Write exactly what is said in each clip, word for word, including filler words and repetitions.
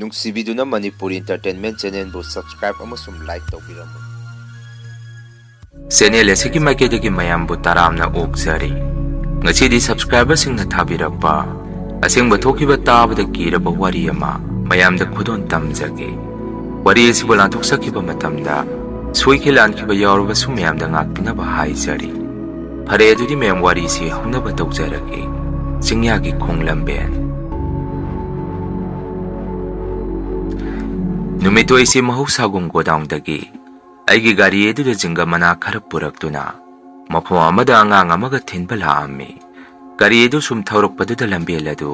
ꯅꯨꯡꯁꯤꯕꯤꯗꯨꯅ Manipuri Entertainment Channelꯕꯨ subscribe ꯑꯃꯁꯨꯡ like ꯇꯧꯕꯤꯔꯝꯃꯨ꯫ Channel ꯑꯁꯤꯒꯤ ꯃꯥꯏꯀꯩꯗꯒꯤ ꯃꯌꯥꯝꯕꯨ ꯇꯔꯥꯝꯅ ꯑꯣꯛꯆꯔꯤ꯫ ꯉꯁꯤꯗꯤ subscriberꯁꯤꯡꯅ ꯊꯥꯕꯤꯔꯛꯄ ꯑꯁꯦꯡꯕ ꯊꯣꯛꯈꯤꯕ ꯇꯥꯕꯗ ꯀꯤꯔꯕ ꯋꯥꯔꯤ ꯑꯃ ꯃꯌꯥꯝꯗ ꯈꯨꯗꯣꯜ ꯇꯝꯖꯒꯦ꯫ ꯋꯥꯔꯤ ꯑꯁꯤꯕꯨ ꯂꯥꯟꯊꯣꯛꯆꯈꯤꯕ ꯃꯇꯝꯗ ꯁꯣꯏꯈꯤ ꯂꯥꯟꯈꯤꯕ ꯌꯥꯎꯔꯕꯁꯨ ꯃꯌꯥꯝꯗ ꯉꯥꯛꯄꯤꯅꯕ ꯍꯥꯏꯖꯔꯤ꯫ ꯐꯔꯦ, ꯑꯗꯨꯗꯤ ꯃꯌꯥꯝ ꯋꯥꯔꯤꯁꯤ ꯍꯧꯅꯕ ꯇꯧꯖꯔꯒꯦ꯫ ꯆꯤꯡꯌꯥꯒꯤ ꯈꯣꯡꯂꯝꯕꯦꯟ꯫ ꯅꯨꯃꯤꯠꯇꯨ ꯑꯩꯁꯦ ꯃꯍꯧꯁꯥꯒꯨꯝ ꯒꯣꯗꯥꯎꯟꯗꯒꯤ ꯑꯩꯒꯤ ꯒꯥꯔꯤ ꯑꯗꯨꯗ ꯖꯤꯡꯒ ꯃꯅꯥ ꯈꯔ ꯄꯨꯔꯛꯇꯨꯅ ꯃꯐꯝ ꯑꯃꯗ ꯑꯉꯥꯡ ꯑꯃꯒ ꯊꯤꯟꯕ ꯂꯥꯛꯑꯝꯃꯤ꯫ ꯒꯥꯔꯤ ꯑꯗꯨ ꯁꯨꯝ ꯊꯧꯔꯛꯄꯗꯨꯗ ꯂꯝꯕꯦꯜ ꯑꯗꯨ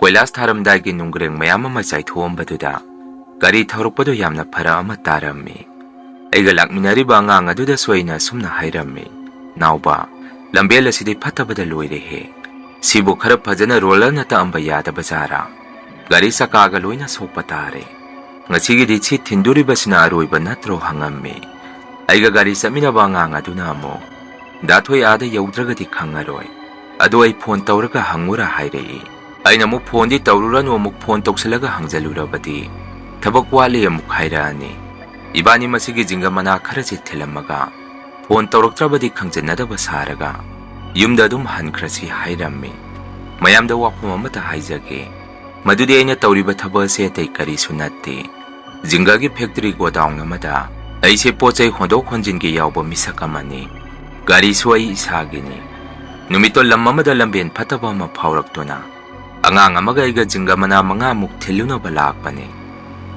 ꯀꯣꯏꯂꯥꯁ ꯊꯥꯔꯝꯗꯥꯏꯒꯤ ꯅꯨꯡꯒ꯭ꯔꯦꯡ ꯃꯌꯥꯝ ꯑꯃ ꯆꯥꯏꯊꯣꯛꯑꯝꯕꯗꯨꯗ ꯒꯥꯔꯤ ꯊꯧꯔꯛꯄꯗꯨ ꯌꯥꯝꯅ ꯐꯔꯛ ꯑꯃ ꯇꯥꯔꯝꯃꯤ꯫ ꯑꯩꯒ ꯂꯥꯛꯃꯤꯟꯅꯔꯤꯕ ꯑꯉꯥꯡ ꯑꯗꯨꯗꯁꯨ ꯑꯩꯅ ꯑꯁꯨꯝꯅ ꯍꯥꯏꯔꯝꯃꯤ, "ꯅꯥꯎꯕ, ꯂꯝꯕꯦꯜ ꯑꯁꯤꯗꯤ ꯐꯠꯇꯕꯗ ꯂꯣꯏꯔꯦꯍꯦ꯫ ꯁꯤꯕꯨ ꯈꯔ ꯐꯖꯅ ꯔꯣꯂꯔꯅ ꯇꯛꯑꯝꯕ ꯌꯥꯗꯕ ꯖꯥꯔꯥ? ꯒꯥꯔꯤ ꯆꯀꯥꯒ ꯂꯣꯏꯅ ꯁꯣꯛꯄ ꯇꯥꯔꯦ꯫ ꯉꯁꯤꯒꯤꯗꯤ ꯁꯤ ꯊꯤꯟꯗꯣꯔꯤꯕꯁꯤꯅ ꯑꯔꯣꯏꯕ ꯅꯠꯇ꯭ꯔꯣ?" ꯍꯪꯉꯝꯃꯤ꯫ ꯑꯩꯒ ꯒꯥꯔꯤ ꯆꯠꯃꯤꯟꯅꯕ ꯑꯉꯥꯡ ꯑꯗꯨꯅ ꯑꯃꯨꯛ, "ꯗꯥ ꯊꯣꯏ, ꯑꯥꯗ ꯌꯧꯗ꯭ꯔꯒꯗꯤ ꯈꯪꯉꯔꯣꯏ꯫ ꯑꯗꯣ ꯑꯩ ꯐꯣꯟ ꯇꯧꯔꯒ ꯍꯪꯉꯨꯔꯥ?" ꯍꯥꯏꯔꯛꯏ꯫ ꯑꯩꯅ ꯑꯃꯨꯛ ꯐꯣꯟꯗꯤ ꯇꯧꯔꯨꯔꯅꯨ, ꯑꯃꯨꯛ ꯐꯣꯟ ꯇꯧꯁꯤꯜꯂꯒ ꯍꯪꯖꯜꯂꯨꯔꯕꯗꯤ ꯊꯕꯛ ꯋꯥꯠꯂꯤ ꯑꯃꯨꯛ ꯍꯥꯏꯔꯛꯑꯅꯤ꯫ ꯏꯕꯥꯅꯤ ꯃꯁꯤꯒꯤ ꯖꯤꯡꯒ ꯃꯅꯥ ꯈꯔꯁꯦ ꯊꯤꯜꯂꯝꯃꯒ ꯐꯣꯟ ꯇꯧꯔꯛꯇ꯭ꯔꯕꯗꯤ ꯈꯪꯖꯟꯅꯗꯕ ꯁꯥꯔꯒ ꯌꯨꯝꯗ ꯑꯗꯨꯝ ꯍꯟꯈ꯭ꯔꯁꯤ ꯍꯥꯏꯔꯝꯃꯤ꯫ ꯃꯌꯥꯝꯗ ꯋꯥꯐꯝ ꯑꯃꯇ ꯍꯥꯏꯖꯒꯦ꯫ ꯃꯗꯨꯗꯤ ꯑꯩꯅ ꯇꯧꯔꯤꯕ ꯊꯕꯛ ꯑꯁꯤ ꯑꯇꯩ ꯀꯔꯤꯁꯨ ꯅꯠꯇꯦ꯫ ꯖꯤꯡꯒꯒꯤ ꯐꯦꯛꯇꯔꯤ ꯒꯣꯗꯥꯎꯟ ꯑꯃꯗ ꯑꯩꯁꯦ ꯄꯣꯠ ꯆꯩ ꯍꯣꯟꯗꯣꯛ ꯍꯣꯟꯖꯤꯟꯒꯤ ꯌꯥꯎꯕ ꯃꯤꯁꯛ ꯑꯃꯅꯤ꯫ ꯒꯥꯔꯤꯁꯨ ꯑꯩ ꯏꯁꯥꯒꯤꯅꯤ꯫ ꯅꯨꯃꯤꯠꯇꯣ ꯂꯝ ꯑꯃꯗ ꯂꯝꯕꯦꯟ ꯐꯠꯇꯕ ꯑꯃ ꯐꯥꯎꯔꯛꯇꯨꯅ ꯑꯉꯥꯡ ꯑꯃꯒ ꯑꯩꯒ ꯖꯤꯡꯒ ꯃꯅꯥ ꯃꯉꯥꯃꯨꯛ ꯊꯤꯜꯂꯨꯅꯕ ꯂꯥꯛꯄꯅꯤ꯫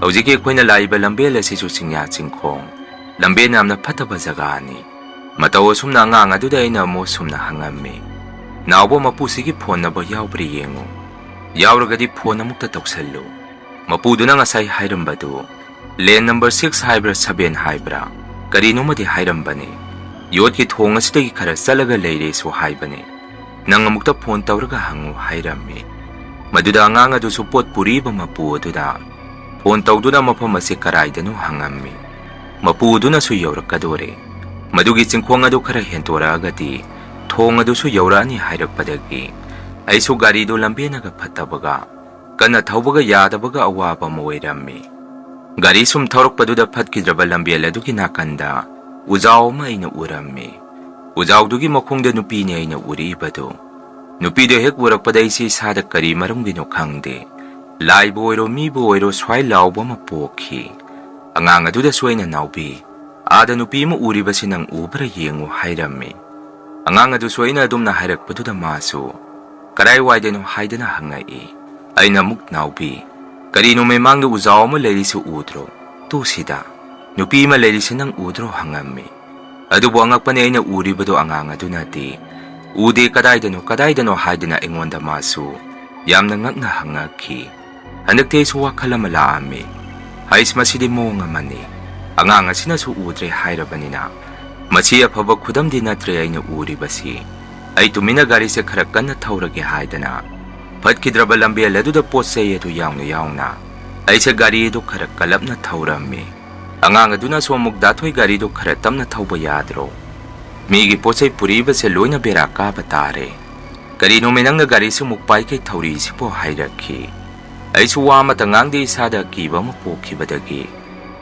ꯍꯧꯖꯤꯛꯀꯤ ꯑꯩꯈꯣꯏꯅ ꯂꯥꯛꯏꯕ ꯂꯝꯕꯦꯜ ꯑꯁꯤꯁꯨ ꯆꯤꯡꯌꯥ ꯆꯤꯡꯈꯣꯡ, ꯂꯝꯕꯦꯟ ꯌꯥꯝꯅ ꯐꯠꯇꯕ ꯖꯒꯥꯅꯤ꯫ ꯃꯇꯧ ꯑꯁꯨꯝꯅ ꯑꯉꯥꯡ ꯑꯗꯨꯗ ꯑꯩꯅ ꯑꯃꯨꯛ ꯁꯨꯝꯅ ꯍꯪꯉꯝꯃꯤ, "ꯅꯥꯎꯕ, ꯃꯄꯨꯁꯤꯒꯤ ꯐꯣꯟ ꯅꯝꯕꯔ ꯌꯥꯎꯕ꯭ꯔꯥ ꯌꯦꯡꯉꯨ꯫ ꯌꯥꯎꯔꯒꯗꯤ ꯐꯣꯟ ꯑꯃꯨꯛꯇ ꯇꯧꯁꯜꯂꯨ꯫ ꯃꯄꯨꯗꯨꯅ ꯉꯁꯥꯏ ꯍꯥꯏꯔꯝꯕꯗꯨ ꯂꯦꯟ ꯅꯝꯕꯔ ꯁꯤꯛꯁ ꯍꯥꯏꯕ꯭ꯔꯥ ꯁꯚꯦꯟ ꯍꯥꯏꯕ꯭ꯔꯥ ꯀꯔꯤꯅꯣꯃꯗꯤ ꯍꯥꯏꯔꯝꯕꯅꯤ꯫ ꯌꯣꯠꯀꯤ ꯊꯣꯡ ꯑꯁꯤꯗꯒꯤ ꯈꯔ ꯆꯠꯂꯒ ꯂꯩꯔꯦꯁꯨ ꯍꯥꯏꯕꯅꯤ꯫ ꯅꯪ ꯑꯃꯨꯛꯇ ꯐꯣꯟ ꯇꯧꯔꯒ ꯍꯪꯉꯨ" ꯍꯥꯏꯔꯝꯃꯤ꯫ ꯃꯗꯨꯗ ꯑꯉꯥꯡ ꯑꯗꯨꯁꯨ ꯄꯣꯠ ꯄꯨꯔꯤꯕ ꯃꯄꯨ ꯑꯗꯨꯗ ꯐꯣꯟ ꯇꯧꯗꯨꯅ ꯃꯐꯝ ꯑꯁꯤ ꯀꯔꯥꯏꯗꯅꯣ ꯍꯪꯉꯝꯃꯤ꯫ ꯃꯄꯨ ꯑꯗꯨꯅꯁꯨ ꯌꯧꯔꯛꯀꯗꯣꯔꯦ꯫ ꯃꯗꯨꯒꯤ ꯆꯤꯡꯈꯣꯡ ꯑꯗꯨ ꯈꯔ ꯍꯦꯟꯇꯣꯔꯛꯑꯒꯗꯤ ꯊꯣꯡ ꯑꯗꯨꯁꯨ ꯌꯧꯔꯛꯑꯅꯤ ꯍꯥꯏꯔꯛꯄꯗꯒꯤ ꯑꯩꯁꯨ ꯒꯥꯔꯤꯗꯨ ꯂꯝꯕꯦꯟꯅꯒ ꯐꯠꯇꯕꯒ ꯀꯟꯅ ꯊꯧꯕꯒ ꯌꯥꯗꯕꯒ ꯑꯋꯥꯕ ꯑꯃ ꯑꯣꯏꯔꯝꯃꯤ꯫ ꯒꯥꯔꯤ ꯁꯨꯝ ꯊꯧꯔꯛꯄꯗꯨꯗ ꯐꯠꯈꯤꯗ꯭ꯔꯕ ꯂꯝꯕꯦꯜ ꯑꯗꯨꯒꯤ ꯅꯥꯀꯟꯗ ꯎꯖꯥꯎ ꯑꯃ ꯑꯩꯅ ꯎꯔꯝꯃꯤ꯫ ꯎꯖꯥꯎꯗꯨꯒꯤ ꯃꯈꯣꯡꯗ ꯅꯨꯄꯤꯅꯤ ꯑꯩꯅ ꯎꯔꯛꯏꯕꯗꯨ꯫ ꯅꯨꯄꯤꯗꯨ ꯍꯦꯛ ꯎꯔꯛꯄꯗ ꯑꯩꯁꯤ ꯏꯁꯥꯗ ꯀꯔꯤ ꯃꯔꯝꯒꯤꯅꯣ ꯈꯪꯗꯦ, ꯂꯥꯏꯕꯨ ꯑꯣꯏꯔꯣ ꯃꯤꯕꯨ ꯑꯣꯏꯔꯣ ꯁ꯭ꯋꯥꯏ ꯂꯥꯎꯕ ꯑꯃ ꯄꯣꯛꯈꯤ꯫ ꯑꯉꯥꯡ ꯑꯗꯨꯗꯁꯨ ꯑꯩꯅ, "ꯅꯥꯎꯕꯤ, ꯑꯥꯗ ꯅꯨꯄꯤ ꯑꯃ ꯎꯔꯤꯕꯁꯤ ꯅꯪ ꯎꯕ꯭ꯔꯥ ꯌꯦꯡꯉꯨ" ꯍꯥꯏꯔꯝꯃꯤ꯫ ꯑꯉꯥꯡ ꯑꯗꯨꯁꯨ ꯑꯩꯅ ꯑꯗꯨꯝꯅ ꯍꯥꯏꯔꯛꯄꯗꯨꯗ ꯃꯥꯁꯨ, "ꯀꯔꯥꯏꯋꯥꯏꯗꯅꯣ?" ꯍꯥꯏꯗꯅ ꯍꯪꯉꯛꯏ꯫ ꯑꯩꯅ ꯑꯃꯨꯛ, "ꯅꯥꯎꯕꯤ, ꯀꯔꯤꯅꯣ ꯃꯃꯥꯡꯗ ꯎꯖꯥꯎ ꯑꯃ ꯂꯩꯔꯤꯁꯤ ꯎꯗ꯭ꯔꯣ? ꯇꯨ ꯁꯤꯗ ꯅꯨꯄꯤ ꯑꯃ ꯂꯩꯔꯤꯁꯤ ꯅꯪ ꯎꯗ꯭ꯔꯣ?" ꯍꯪꯉꯝꯃꯤ꯫ ꯑꯗꯨꯕꯨ ꯑꯉꯛꯄꯅꯤ, ꯑꯩꯅ ꯎꯔꯤꯕꯗꯨ ꯑꯉꯥꯡ ꯑꯗꯨꯅꯗꯤ, "ꯎꯗꯦ, ꯀꯗꯥꯏꯗꯅꯣ, ꯀꯗꯥꯏꯗꯅꯣ?" ꯍꯥꯏꯗꯅ ꯑꯩꯉꯣꯟꯗ ꯃꯥꯁꯨ ꯌꯥꯝꯅ ꯉꯛꯅ ꯍꯪꯉꯛꯈꯤ꯫ ꯍꯟꯗꯛꯇꯤ ꯑꯩꯁꯨ ꯋꯥꯈꯜ ꯑꯃ ꯂꯥꯛꯑꯝꯃꯤ꯫ ꯍꯩꯁ, ꯃꯁꯤꯗꯤ ꯃꯑꯣꯡ ꯑꯃꯅꯤ꯫ ꯑꯉꯥꯡ ꯑꯁꯤꯅꯁꯨ ꯎꯗ꯭ꯔꯦ ꯍꯥꯏꯔꯕꯅꯤꯅ, ꯃꯁꯤ ꯑꯐꯕ ꯈꯨꯗꯝꯗꯤ ꯅꯠꯇ꯭ꯔꯦ ꯑꯩꯅ ꯎꯔꯤꯕꯁꯤ꯫ ꯑꯩ ꯇꯨꯃꯤꯟꯅ ꯒꯥꯔꯤꯁꯦ ꯈꯔ ꯀꯟꯅ ꯊꯧꯔꯒꯦ ꯍꯥꯏꯗꯅ ꯐꯠꯈꯤꯗ꯭ꯔꯕ ꯂꯝꯕꯦꯜ ꯑꯗꯨꯗ ꯄꯣꯠ ꯆꯩ ꯑꯗꯨ ꯌꯥꯎꯅ ꯌꯥꯎꯅ ꯑꯩꯁꯦ ꯒꯥꯔꯤ ꯑꯗꯨ ꯈꯔ ꯀꯜꯂꯞꯅ ꯊꯧꯔꯝꯃꯤ꯫ ꯑꯉꯥꯡ ꯑꯗꯨꯅꯁꯨ ꯑꯃꯨꯛ, "ꯗꯥ ꯊꯣꯏ, ꯒꯥꯔꯤꯗꯨ ꯈꯔ ꯇꯞꯅ ꯊꯧꯕ ꯌꯥꯗ꯭ꯔꯣ? ꯃꯤꯒꯤ ꯄꯣꯠ ꯆꯩ ꯄꯨꯔꯛꯏꯕꯁꯦ ꯂꯣꯏꯅ ꯕꯦꯔꯥ ꯀꯥꯕ ꯇꯥꯔꯦ꯫ ꯀꯔꯤꯅꯣꯃꯦ ꯅꯪꯅ ꯒꯥꯔꯤꯁꯤ ꯑꯃꯨꯛ ꯄꯥꯏꯈꯩ ꯊꯧꯔꯤꯁꯤꯕꯣ?" ꯍꯥꯏꯔꯛꯈꯤ꯫ ꯑꯩꯁꯨ ꯋꯥ ꯑꯃꯠꯇ ꯉꯥꯡꯗꯦ, ꯏꯁꯥꯗ ꯑꯀꯤꯕ ꯑꯃ ꯄꯣꯛꯈꯤꯕꯗꯒꯤ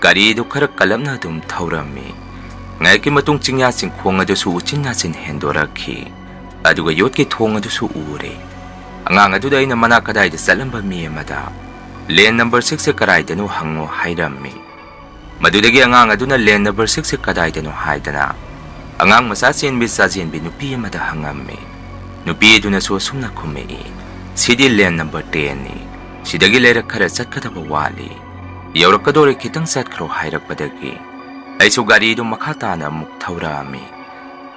ꯒꯥꯔꯤꯗꯨ ꯈꯔ ꯀꯜꯂꯞꯅ ꯑꯗꯨꯝ ꯊꯧꯔꯝꯃꯤ꯫ ꯉꯥꯏꯍꯥꯛꯀꯤ ꯃꯇꯨꯡ ꯆꯤꯡꯌꯥ ꯆꯤꯡꯈꯣꯡ ꯑꯗꯨꯁꯨ ꯎꯆꯤꯟ ꯅꯥꯆꯤꯟ ꯍꯦꯟꯗꯣꯔꯛꯈꯤ꯫ ꯑꯗꯨꯒ ꯌꯣꯠꯀꯤ ꯊꯣꯡ ꯑꯗꯨꯁꯨ ꯎꯔꯦ꯫ ꯑꯉꯥꯡ ꯑꯗꯨꯗ ꯑꯩꯅ ꯃꯅꯥꯛ ꯀꯗꯥꯏꯗ ꯆꯠꯂꯝꯕ ꯃꯤ ꯑꯃꯗ, "ꯂꯦꯟ ꯅꯝꯕꯔ ꯁꯤꯛꯁꯁꯦ ꯀꯗꯥꯏꯗꯅꯣ ꯍꯪꯉꯣ" ꯍꯥꯏꯔꯝꯃꯤ꯫ ꯃꯗꯨꯗꯒꯤ ꯑꯉꯥꯡ ꯑꯗꯨꯅ ꯂꯦꯟ ꯅꯝꯕꯔ ꯁꯤꯛꯁꯁꯦ ꯀꯗꯥꯏꯗꯅꯣ ꯍꯥꯏꯗꯅ ꯑꯉꯥꯡ ꯃꯆꯥ ꯆꯦꯟꯕꯤ ꯆꯥꯖꯦꯟꯕꯤ ꯅꯨꯄꯤ ꯑꯃꯗ ꯍꯪꯉꯝꯃꯤ꯫ ꯅꯨꯄꯤ ꯑꯗꯨꯅꯁꯨ ꯑꯁꯨꯝꯅ ꯈꯨꯝꯃꯛꯏ, "ꯁꯤꯗꯤ ꯂꯦꯟ ꯅꯝꯕꯔ ꯇꯦꯟꯅꯤ꯫ ꯁꯤꯗꯒꯤ ꯂꯩꯔꯛ ꯈꯔ ꯆꯠꯀꯗꯕ ꯋꯥꯠꯂꯤ꯫ ꯌꯧꯔꯛꯀꯗꯧꯔꯦ, ꯈꯤꯇꯪ ꯆꯠꯈ꯭ꯔꯣ" ꯍꯥꯏꯔꯛꯄꯗꯒꯤ ꯑꯩꯁꯨ ꯒꯥꯔꯤꯗꯨ ꯃꯈꯥ ꯇꯥꯅ ꯑꯃꯨꯛ ꯊꯧꯔꯛꯑꯝꯃꯤ꯫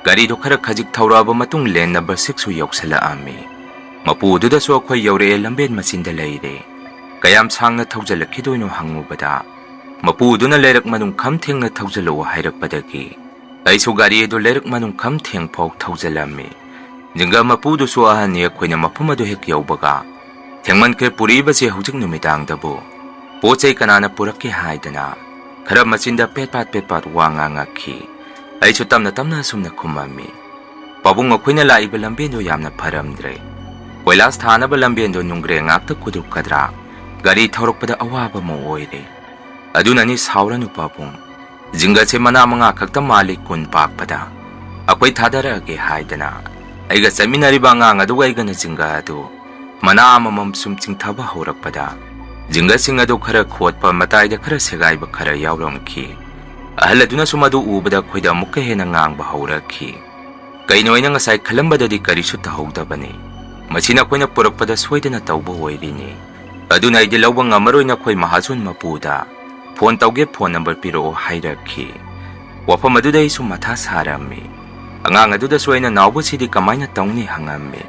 ꯒꯥꯔꯤꯗꯨ ꯈꯔ ꯈꯖꯤꯛ ꯊꯧꯔꯛꯑꯕ ꯃꯇꯨꯡ ꯂꯦꯟ ꯅꯝꯕꯔ ꯁꯤꯛꯁꯁꯨ ꯌꯧꯁꯤꯜꯂꯛꯑꯝꯃꯤ꯫ ꯃꯄꯨꯗꯨꯗꯁꯨ ꯑꯩꯈꯣꯏ ꯌꯧꯔꯛꯑꯦ, ꯂꯝꯕꯦꯟ ꯃꯆꯤꯟꯗ ꯂꯩꯔꯦ꯫ ꯀꯌꯥꯝ ꯁꯥꯡꯅ ꯊꯧꯖꯤꯜꯂꯛꯈꯤꯗꯣꯏꯅꯣ ꯍꯪꯉꯨꯕꯗ, ꯃꯄꯨꯗꯨꯅ ꯂꯩꯔꯛ ꯃꯅꯨꯡ ꯈꯝ ꯊꯦꯡꯅ ꯊꯧꯖꯤꯜꯂꯛꯑꯣ ꯍꯥꯏꯔꯛꯄꯗꯒꯤ ꯑꯩꯁꯨ ꯒꯥꯔꯤ ꯑꯗꯨ ꯂꯩꯔꯛ ꯃꯅꯨꯡ ꯈꯝ ꯊꯦꯡ ꯐꯥꯎ ꯊꯧꯖꯤꯜꯂꯝꯃꯤ꯫ ꯖꯤꯡꯒ ꯃꯄꯨꯗꯨꯁꯨ ꯑꯍꯟꯅꯤ, ꯑꯩꯈꯣꯏꯅ ꯃꯐꯝ ꯑꯗꯨ ꯍꯦꯛ ꯌꯧꯕꯒ, "ꯊꯦꯡꯃꯟꯈ꯭ꯔꯦ, ꯄꯨꯔꯛꯏꯕꯁꯦ ꯍꯧꯖꯤꯛ ꯅꯨꯃꯤꯗꯥꯡꯗꯕꯨ ꯄꯣꯠ ꯆꯩ ꯀꯅꯥꯅ ꯄꯨꯔꯛꯀꯦ?" ꯍꯥꯏꯗꯅ ꯈꯔ ꯃꯆꯤꯟꯗ ꯄꯦꯠ ꯄꯥꯠ ꯄꯦꯠ ꯄꯥꯠ ꯋꯥ ꯉꯥꯡꯉꯛꯈꯤ꯫ ꯑꯩꯁꯨ ꯇꯞꯅ ꯇꯞꯅ ꯑꯁꯨꯝꯅ ꯈꯨꯝꯃꯝꯃꯤ, "ꯄꯥꯕꯨꯡ, ꯑꯩꯈꯣꯏꯅ ꯂꯥꯛꯏꯕ ꯂꯝꯕꯦꯟꯗꯣ ꯌꯥꯝꯅ ꯐꯔꯝꯗ꯭ꯔꯦ꯫ ꯀꯣꯏꯂꯥꯁ ꯊꯥꯅꯕ ꯂꯝꯕꯦꯟꯗꯣ ꯅꯨꯡꯒ꯭ꯔꯦ ꯉꯥꯛꯇ ꯀꯨꯗ꯭ꯔꯨꯛꯀꯗ꯭ꯔꯥ꯫ ꯒꯥꯔꯤ ꯊꯧꯔꯛꯄꯗ ꯑꯋꯥꯕ ꯑꯃ ꯑꯣꯏꯔꯦ꯫ ꯑꯗꯨꯅꯅꯤ ꯁꯥꯎꯔꯅꯨ ꯄꯥꯕꯨꯡ꯫ ꯖꯤꯡꯒꯁꯦ ꯃꯅꯥ ꯃꯉꯥ ꯈꯛꯇ ꯃꯥꯜꯂꯤ ꯀꯨꯟ ꯄꯥꯛꯄꯗ꯫ ꯑꯩꯈꯣꯏ ꯊꯥꯗꯔꯛꯑꯒꯦ ꯍꯥꯏꯗꯅ ꯑꯩꯒ ꯆꯠꯃꯤꯟꯅꯔꯤꯕ ꯑꯉꯥꯡ ꯑꯗꯨꯒ ꯑꯩꯒꯅ ꯖꯤꯡꯒ ꯑꯗꯨ ꯃꯅꯥ ꯑꯃꯃꯝ ꯁꯨꯝ ꯆꯤꯡꯊꯕ ꯍꯧꯔꯛꯄꯗ, ꯖꯤꯡꯒꯁꯤꯡ ꯑꯗꯨ ꯈꯔ ꯈꯣꯠꯄ, ꯃꯇꯥꯏꯗ ꯈꯔ ꯁꯦꯒꯥꯏꯕ ꯈꯔ ꯌꯥꯎꯔꯝꯈꯤ꯫ ꯑꯍꯜ ꯑꯗꯨꯅꯁꯨ ꯃꯗꯨ ꯎꯕꯗ ꯑꯩꯈꯣꯏꯗ ꯑꯃꯨꯛꯀ ꯍꯦꯟꯅ ꯉꯥꯡꯕ ꯍꯧꯔꯛꯈꯤ꯫ ꯀꯩꯅꯣ, ꯑꯩꯅ ꯉꯁꯥꯏ ꯈꯜꯂꯝꯕꯗꯗꯤ ꯀꯔꯤꯁꯨ ꯇꯧꯍꯧꯗꯕꯅꯤ꯫ ꯃꯁꯤ ꯅꯈꯣꯏꯅ ꯄꯨꯔꯛꯄꯗ ꯁꯣꯏꯗꯅ ꯇꯧꯕ ꯑꯣꯏꯔꯤꯅꯤ꯫ ꯑꯗꯨꯅ ꯑꯩꯗꯤ ꯂꯧꯕ ꯉꯝꯃꯔꯣꯏ, ꯅꯈꯣꯏ ꯃꯍꯥꯖꯣꯟ ꯃꯄꯨꯗ ꯐꯣꯟ ꯇꯧꯒꯦ, ꯐꯣꯟ ꯅꯝꯕꯔ ꯄꯤꯔꯛꯑꯣ ꯍꯥꯏꯔꯛꯈꯤ꯫ ꯋꯥꯐꯝ ꯑꯗꯨꯗ ꯑꯩꯁꯨ ꯃꯊꯥ ꯁꯥꯔꯝꯃꯤ꯫ ꯑꯉꯥꯡ ꯑꯗꯨꯗꯁꯨ ꯑꯩꯅ ꯅꯥꯎꯕꯁꯤꯗꯤ ꯀꯃꯥꯏꯅ ꯇꯧꯅꯤ ꯍꯪꯉꯝꯃꯤ꯫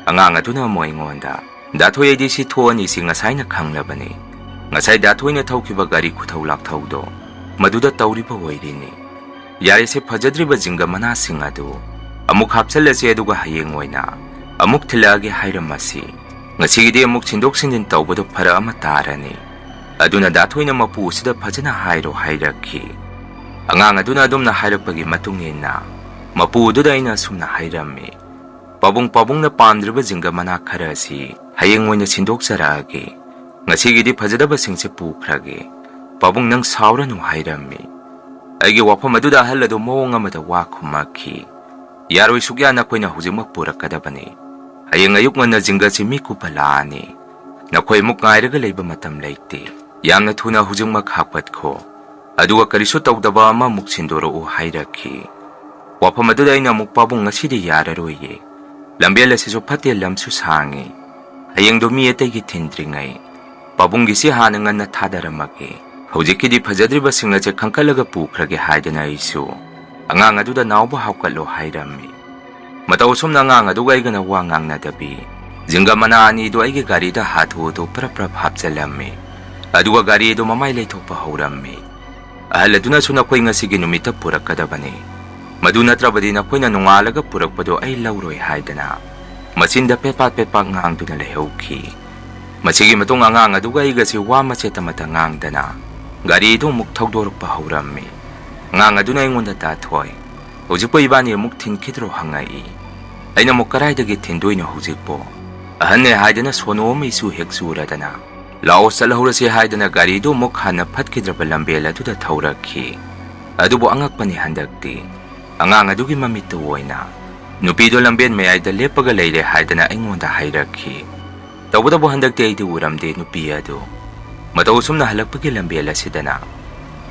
ꯑꯉꯥꯡ ꯑꯗꯨꯅ ꯑꯃꯨꯛ ꯑꯩꯉꯣꯟꯗ, "ꯗꯥ ꯊꯣꯏ, ꯑꯩꯗꯤ ꯁꯤ ꯊꯣꯛꯑꯅꯤ, ꯁꯤ ꯉꯁꯥꯏꯅ ꯈꯪꯂꯕꯅꯤ꯫ ꯉꯁꯥꯏ ꯗꯥ ꯊꯣꯏꯅ ꯊꯧꯈꯤꯕ ꯒꯥꯔꯤ ꯈꯨꯊꯧ ꯂꯥꯛꯊꯧꯗꯣ ꯃꯗꯨꯗ ꯇꯧꯔꯤꯕ ꯑꯣꯏꯔꯤꯅꯤ꯫ ꯌꯥꯔꯦꯁꯦ, ꯐꯖꯗ꯭ꯔꯤꯕ ꯖꯤꯡꯒ ꯃꯅꯥꯁꯤꯡ ꯑꯗꯨ ꯑꯃꯨꯛ ꯍꯥꯞꯆꯜꯂꯁꯤ, ꯑꯗꯨꯒ ꯍꯌꯦꯡ ꯑꯣꯏꯅ ꯑꯃꯨꯛ ꯊꯤꯜꯂꯛꯑꯒꯦ ꯍꯥꯏꯔꯝꯃꯁꯤ꯫ ꯉꯁꯤꯒꯤꯗꯤ ꯑꯃꯨꯛ ꯁꯤꯟꯗꯣꯛ ꯁꯤꯟꯖꯤꯟ ꯇꯧꯕꯗꯣ ꯐꯔꯛ ꯑꯃ ꯇꯥꯔꯅꯤ꯫ ꯑꯗꯨꯅ ꯗꯥ ꯊꯣꯏꯅ ꯃꯄꯨ ꯑꯁꯤꯗ ꯐꯖꯅ ꯍꯥꯏꯔꯣ" ꯍꯥꯏꯔꯛꯈꯤ꯫ ꯑꯉꯥꯡ ꯑꯗꯨꯅ ꯑꯗꯨꯝꯅ ꯍꯥꯏꯔꯛꯄꯒꯤ ꯃꯇꯨꯡ ꯏꯟꯅ ꯃꯄꯨ ꯑꯗꯨꯗ ꯑꯩꯅ ꯑꯁꯨꯝꯅ ꯍꯥꯏꯔꯝꯃꯤ, "ꯄꯥꯕꯨꯡ, ꯄꯥꯕꯨꯡꯅ ꯄꯥꯝꯗ꯭ꯔꯤꯕ ꯖꯤꯡꯒ ꯃꯅꯥ ꯈꯔ ꯑꯁꯤ ꯍꯌꯦꯡ ꯑꯣꯏꯅ ꯁꯤꯟꯗꯣꯛꯆꯔꯛꯑꯒꯦ꯫ ꯉꯁꯤꯒꯤꯗꯤ ꯐꯖꯗꯕꯁꯤꯡꯁꯦ ꯄꯨꯈ꯭ꯔꯒꯦ꯫ ꯄꯥꯕꯨꯡ, ꯅꯪ ꯁꯥꯎꯔꯅꯨ" ꯍꯥꯏꯔꯝꯃꯤ꯫ ꯑꯩꯒꯤ ꯋꯥꯐꯝ ꯑꯗꯨꯗ ꯑꯍꯜ ꯑꯗꯨ ꯃꯑꯣꯡ ꯑꯃꯗ ꯋꯥ ꯈꯨꯝꯃꯛꯈꯤ, "ꯌꯥꯔꯣꯏ, ꯁꯨꯛꯌꯥ, ꯅꯈꯣꯏꯅ ꯍꯧꯖꯤꯛꯃꯛ ꯄꯨꯔꯛꯀꯗꯕꯅꯤ꯫ ꯍꯌꯦꯡ ꯑꯌꯨꯛ ꯉꯟꯅ ꯖꯤꯡꯒꯁꯤ ꯃꯤ ꯀꯨꯞꯄ ꯂꯥꯛꯑꯅꯤ꯫ ꯅꯈꯣꯏ ꯑꯃꯨꯛ ꯉꯥꯏꯔꯒ ꯂꯩꯕ ꯃꯇꯝ ꯂꯩꯇꯦ꯫ ꯌꯥꯝꯅ ꯊꯨꯅ ꯍꯧꯖꯤꯛꯃꯛ ꯍꯥꯞꯀꯠꯈꯣ꯫ ꯑꯗꯨꯒ ꯀꯔꯤꯁꯨ ꯇꯧꯗꯕ ꯑꯃꯃꯨꯛ ꯁꯤꯟꯗꯣꯔꯛꯎ" ꯍꯥꯏꯔꯛꯈꯤ꯫ ꯋꯥꯐꯝ ꯑꯗꯨꯗ ꯑꯩꯅ ꯑꯃꯨꯛ, "ꯄꯥꯕꯨꯡ, ꯉꯁꯤꯗꯤ ꯌꯥꯔꯔꯣꯏꯌꯦ꯫ ꯂꯝꯕꯦꯜ ꯑꯁꯤꯁꯨ ꯐꯠꯇꯦ, ꯂꯝꯁꯨ ꯁꯥꯡꯉꯤ꯫ ꯍꯌꯦꯡꯗꯣ ꯃꯤ ꯑꯇꯩꯒꯤ ꯊꯤꯟꯗ꯭ꯔꯤꯉꯩ ꯄꯥꯕꯨꯡꯒꯤꯁꯤ ꯍꯥꯟꯅ ꯉꯟꯅ ꯊꯥꯗꯔꯝꯃꯒꯦ꯫ ꯍꯧꯖꯤꯛꯀꯤꯗꯤ ꯐꯖꯗ꯭ꯔꯤꯕꯁꯤꯡ ꯑꯁꯦ ꯈꯟꯀꯠꯂꯒ ꯄꯨꯈ꯭ꯔꯒꯦ" ꯍꯥꯏꯗꯅ ꯑꯩꯁꯨ ꯑꯉꯥꯡ ꯑꯗꯨꯗ ꯅꯥꯎꯕ ꯍꯥꯞꯀꯠꯂꯣ ꯍꯥꯏꯔꯝꯃꯤ꯫ ꯃꯇꯧ ꯑꯁꯨꯝꯅ ꯑꯉꯥꯡ ꯑꯗꯨꯒ ꯑꯩꯒꯅ ꯋꯥ ꯉꯥꯡꯅꯗꯕꯤ, ꯖꯤꯡꯒ ꯃꯅꯥ ꯑꯅꯤꯗꯨ ꯑꯩꯒꯤ ꯒꯥꯔꯤꯗ ꯍꯥꯊꯨ ꯍꯥꯊꯨ ꯄ꯭ꯔꯞ ꯄ꯭ꯔꯞ ꯍꯥꯞꯆꯜꯂꯝꯃꯤ꯫ ꯑꯗꯨꯒ ꯒꯥꯔꯤ ꯑꯗꯨ ꯃꯃꯥꯏ ꯂꯩꯊꯣꯛꯄ ꯍꯧꯔꯝꯃꯤ꯫ ꯑꯍꯜ ꯑꯗꯨꯅꯁꯨ, "ꯅꯈꯣꯏ ꯉꯁꯤꯒꯤ ꯅꯨꯃꯤꯠꯇ ꯄꯨꯔꯛꯀꯗꯕꯅꯤ꯫ ꯃꯗꯨ ꯅꯠꯇ꯭ꯔꯕꯗꯤ ꯅꯈꯣꯏꯅ ꯅꯣꯡꯉꯥꯜꯂꯒ ꯄꯨꯔꯛꯄꯗꯨ ꯑꯩ ꯂꯧꯔꯣꯏ" ꯍꯥꯏꯗꯅ ꯃꯆꯤꯟꯗ ꯄꯦꯠꯄꯥꯛ ꯄꯦꯠꯄꯥꯛ ꯉꯥꯡꯗꯨꯅ ꯂꯩꯍꯧꯈꯤ꯫ ꯃꯁꯤꯒꯤ ꯃꯇꯨꯡ ꯑꯉꯥꯡ ꯑꯗꯨꯒ ꯑꯩꯒꯁꯤ ꯋꯥ ꯃꯆꯦꯠ ꯑꯃꯠꯇ ꯉꯥꯡꯗꯅ ꯒꯥꯔꯤ ꯑꯗꯨ ꯑꯃꯨꯛ ꯊꯧꯗꯣꯔꯛꯄ ꯍꯧꯔꯝꯃꯤ꯫ ꯑꯉꯥꯡ ꯑꯗꯨꯅ ꯑꯩꯉꯣꯟꯗ, "ꯗꯥ ꯊꯣꯏ, ꯍꯧꯖꯤꯛꯄꯨ ꯏꯕꯥꯅꯤ ꯑꯃꯨꯛ ꯊꯤꯟꯈꯤꯗ꯭ꯔꯣ?" ꯍꯪꯉꯛꯏ꯫ ꯑꯩꯅ ꯑꯃꯨꯛ, "ꯀꯗꯥꯏꯗꯒꯤ ꯊꯤꯟꯗꯣꯏꯅꯣ ꯍꯧꯖꯤꯛꯄꯨ? ꯑꯍꯟꯅꯦ ꯍꯥꯏꯗꯅ ꯁꯣꯅꯣ ꯑꯃ ꯏꯆꯨ ꯍꯦꯛ ꯆꯨꯔꯗꯅ, "ꯂꯥꯛꯑꯣ, ꯆꯠꯍꯧꯔꯁꯦ" ꯍꯥꯏꯗꯅ ꯒꯥꯔꯤꯗꯨ ꯑꯃꯨꯛ ꯍꯥꯟꯅ ꯐꯠꯈꯤꯗ꯭ꯔꯕ ꯂꯝꯕꯦꯜ ꯑꯗꯨꯗ ꯊꯧꯔꯛꯈꯤ꯫ ꯑꯗꯨꯕꯨ ꯑꯉꯛꯄꯅꯤ, ꯍꯟꯗꯛꯇꯤ ꯑꯉꯥꯡ ꯑꯗꯨꯒꯤ ꯃꯃꯤꯠꯇ ꯑꯣꯏꯅ ꯅꯨꯄꯤꯗꯣ ꯂꯝꯕꯦꯟ ꯃꯌꯥꯏꯗ ꯂꯦꯞꯄꯒ ꯂꯩꯔꯦ ꯍꯥꯏꯗꯅ ꯑꯩꯉꯣꯟꯗ ꯍꯥꯏꯔꯛꯈꯤ꯫ ꯇꯧꯕꯇꯕꯨ ꯍꯟꯗꯛꯇꯤ ꯑꯩꯗꯤ ꯎꯔꯝꯗꯦ ꯅꯨꯄꯤ ꯑꯗꯨ꯫ ꯃꯇꯧ ꯑꯁꯨꯝꯅ ꯍꯜꯂꯛꯄꯒꯤ ꯂꯝꯕꯦꯜ ꯑꯁꯤꯗꯅ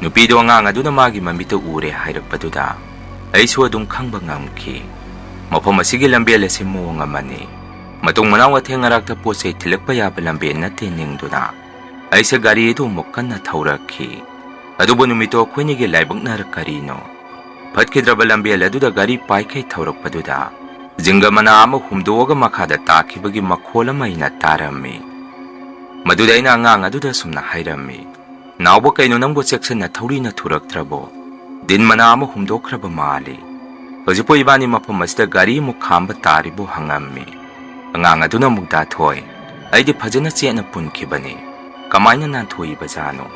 ꯅꯨꯄꯤꯗꯣ ꯑꯉꯥꯡ ꯑꯗꯨꯅ ꯃꯥꯒꯤ ꯃꯃꯤꯠꯇ ꯎꯔꯦ ꯍꯥꯏꯔꯛꯄꯗꯨꯗ ꯑꯩꯁꯨ ꯑꯗꯨꯝ ꯈꯪꯕ ꯉꯝꯈꯤ꯫ ꯃꯐꯝ ꯑꯁꯤꯒꯤ ꯂꯝꯕꯦꯜ ꯑꯁꯤ ꯃꯑꯣꯡ ꯑꯃꯅꯤ꯫ ꯃꯇꯨꯡ ꯃꯅꯥꯎ ꯑꯊꯦꯡ ꯑꯔꯥꯛꯇ ꯄꯣꯠ ꯆꯩ ꯊꯤꯜꯂꯛꯄ ꯌꯥꯕ ꯂꯝꯕꯦꯜ ꯅꯠꯇꯦ ꯅꯤꯡꯗꯨꯅ ꯑꯩꯁꯦ ꯒꯥꯔꯤ ꯑꯗꯨ ꯑꯃꯨꯛ ꯀꯟꯅ ꯊꯧꯔꯛꯈꯤ꯫ ꯑꯗꯨꯕꯨ ꯅꯨꯃꯤꯠꯇꯣ ꯑꯩꯈꯣꯏꯅꯤꯒꯤ ꯂꯥꯏꯕꯛꯅꯔ ꯀꯔꯤꯅꯣ? ꯐꯠꯈꯤꯗ꯭ꯔꯕ ꯂꯝꯕꯦꯜ ꯑꯗꯨꯗ ꯒꯥꯔꯤ ꯄꯥꯏꯈꯩ ꯊꯧꯔꯛꯄꯗꯨꯗ ꯖꯤꯡꯒ ꯃꯅꯥ ꯑꯃ ꯍꯨꯝꯗꯣꯛꯑꯒ ꯃꯈꯥꯗ ꯇꯥꯈꯤꯕꯒꯤ ꯃꯈꯣꯜ ꯑꯃ ꯑꯩꯅ ꯇꯥꯔꯝꯃꯤ꯫ ꯃꯗꯨꯗ ꯑꯩꯅ ꯑꯉꯥꯡ ꯑꯗꯨꯗ ꯑꯁꯨꯝꯅ ꯍꯥꯏꯔꯝꯃꯤ, "ꯅꯥꯎꯕ, ꯀꯩꯅꯣ ꯅꯪꯕꯨ ꯆꯦꯛꯁꯤꯟꯅ ꯊꯧꯔꯤꯅ ꯊꯨꯔꯛꯇ꯭ꯔꯕꯣ? ꯗꯤꯟ ꯃꯅꯥ ꯑꯃ ꯍꯨꯝꯗꯣꯛꯈ꯭ꯔꯕ ꯃꯥꯜꯂꯤ꯫ ꯍꯧꯖꯤꯛꯄꯨ ꯏꯕꯥꯅꯤ ꯃꯐꯝ ꯑꯁꯤꯗ ꯒꯥꯔꯤ ꯑꯃꯨꯛ ꯈꯥꯝꯕ ꯇꯥꯔꯤꯕꯨ?" ꯍꯪꯉꯝꯃꯤ꯫ ꯑꯉꯥꯡ ꯑꯗꯨꯅ ꯑꯃꯨꯛ, "ꯗꯥ ꯊꯣꯏ, ꯑꯩꯗꯤ ꯐꯖꯅ ꯆꯦꯠꯅ ꯄꯨꯟꯈꯤꯕꯅꯤ꯫ ꯀꯃꯥꯏꯅ ꯅꯥꯟꯊꯣꯛꯏꯕꯖꯥꯠꯅꯣ?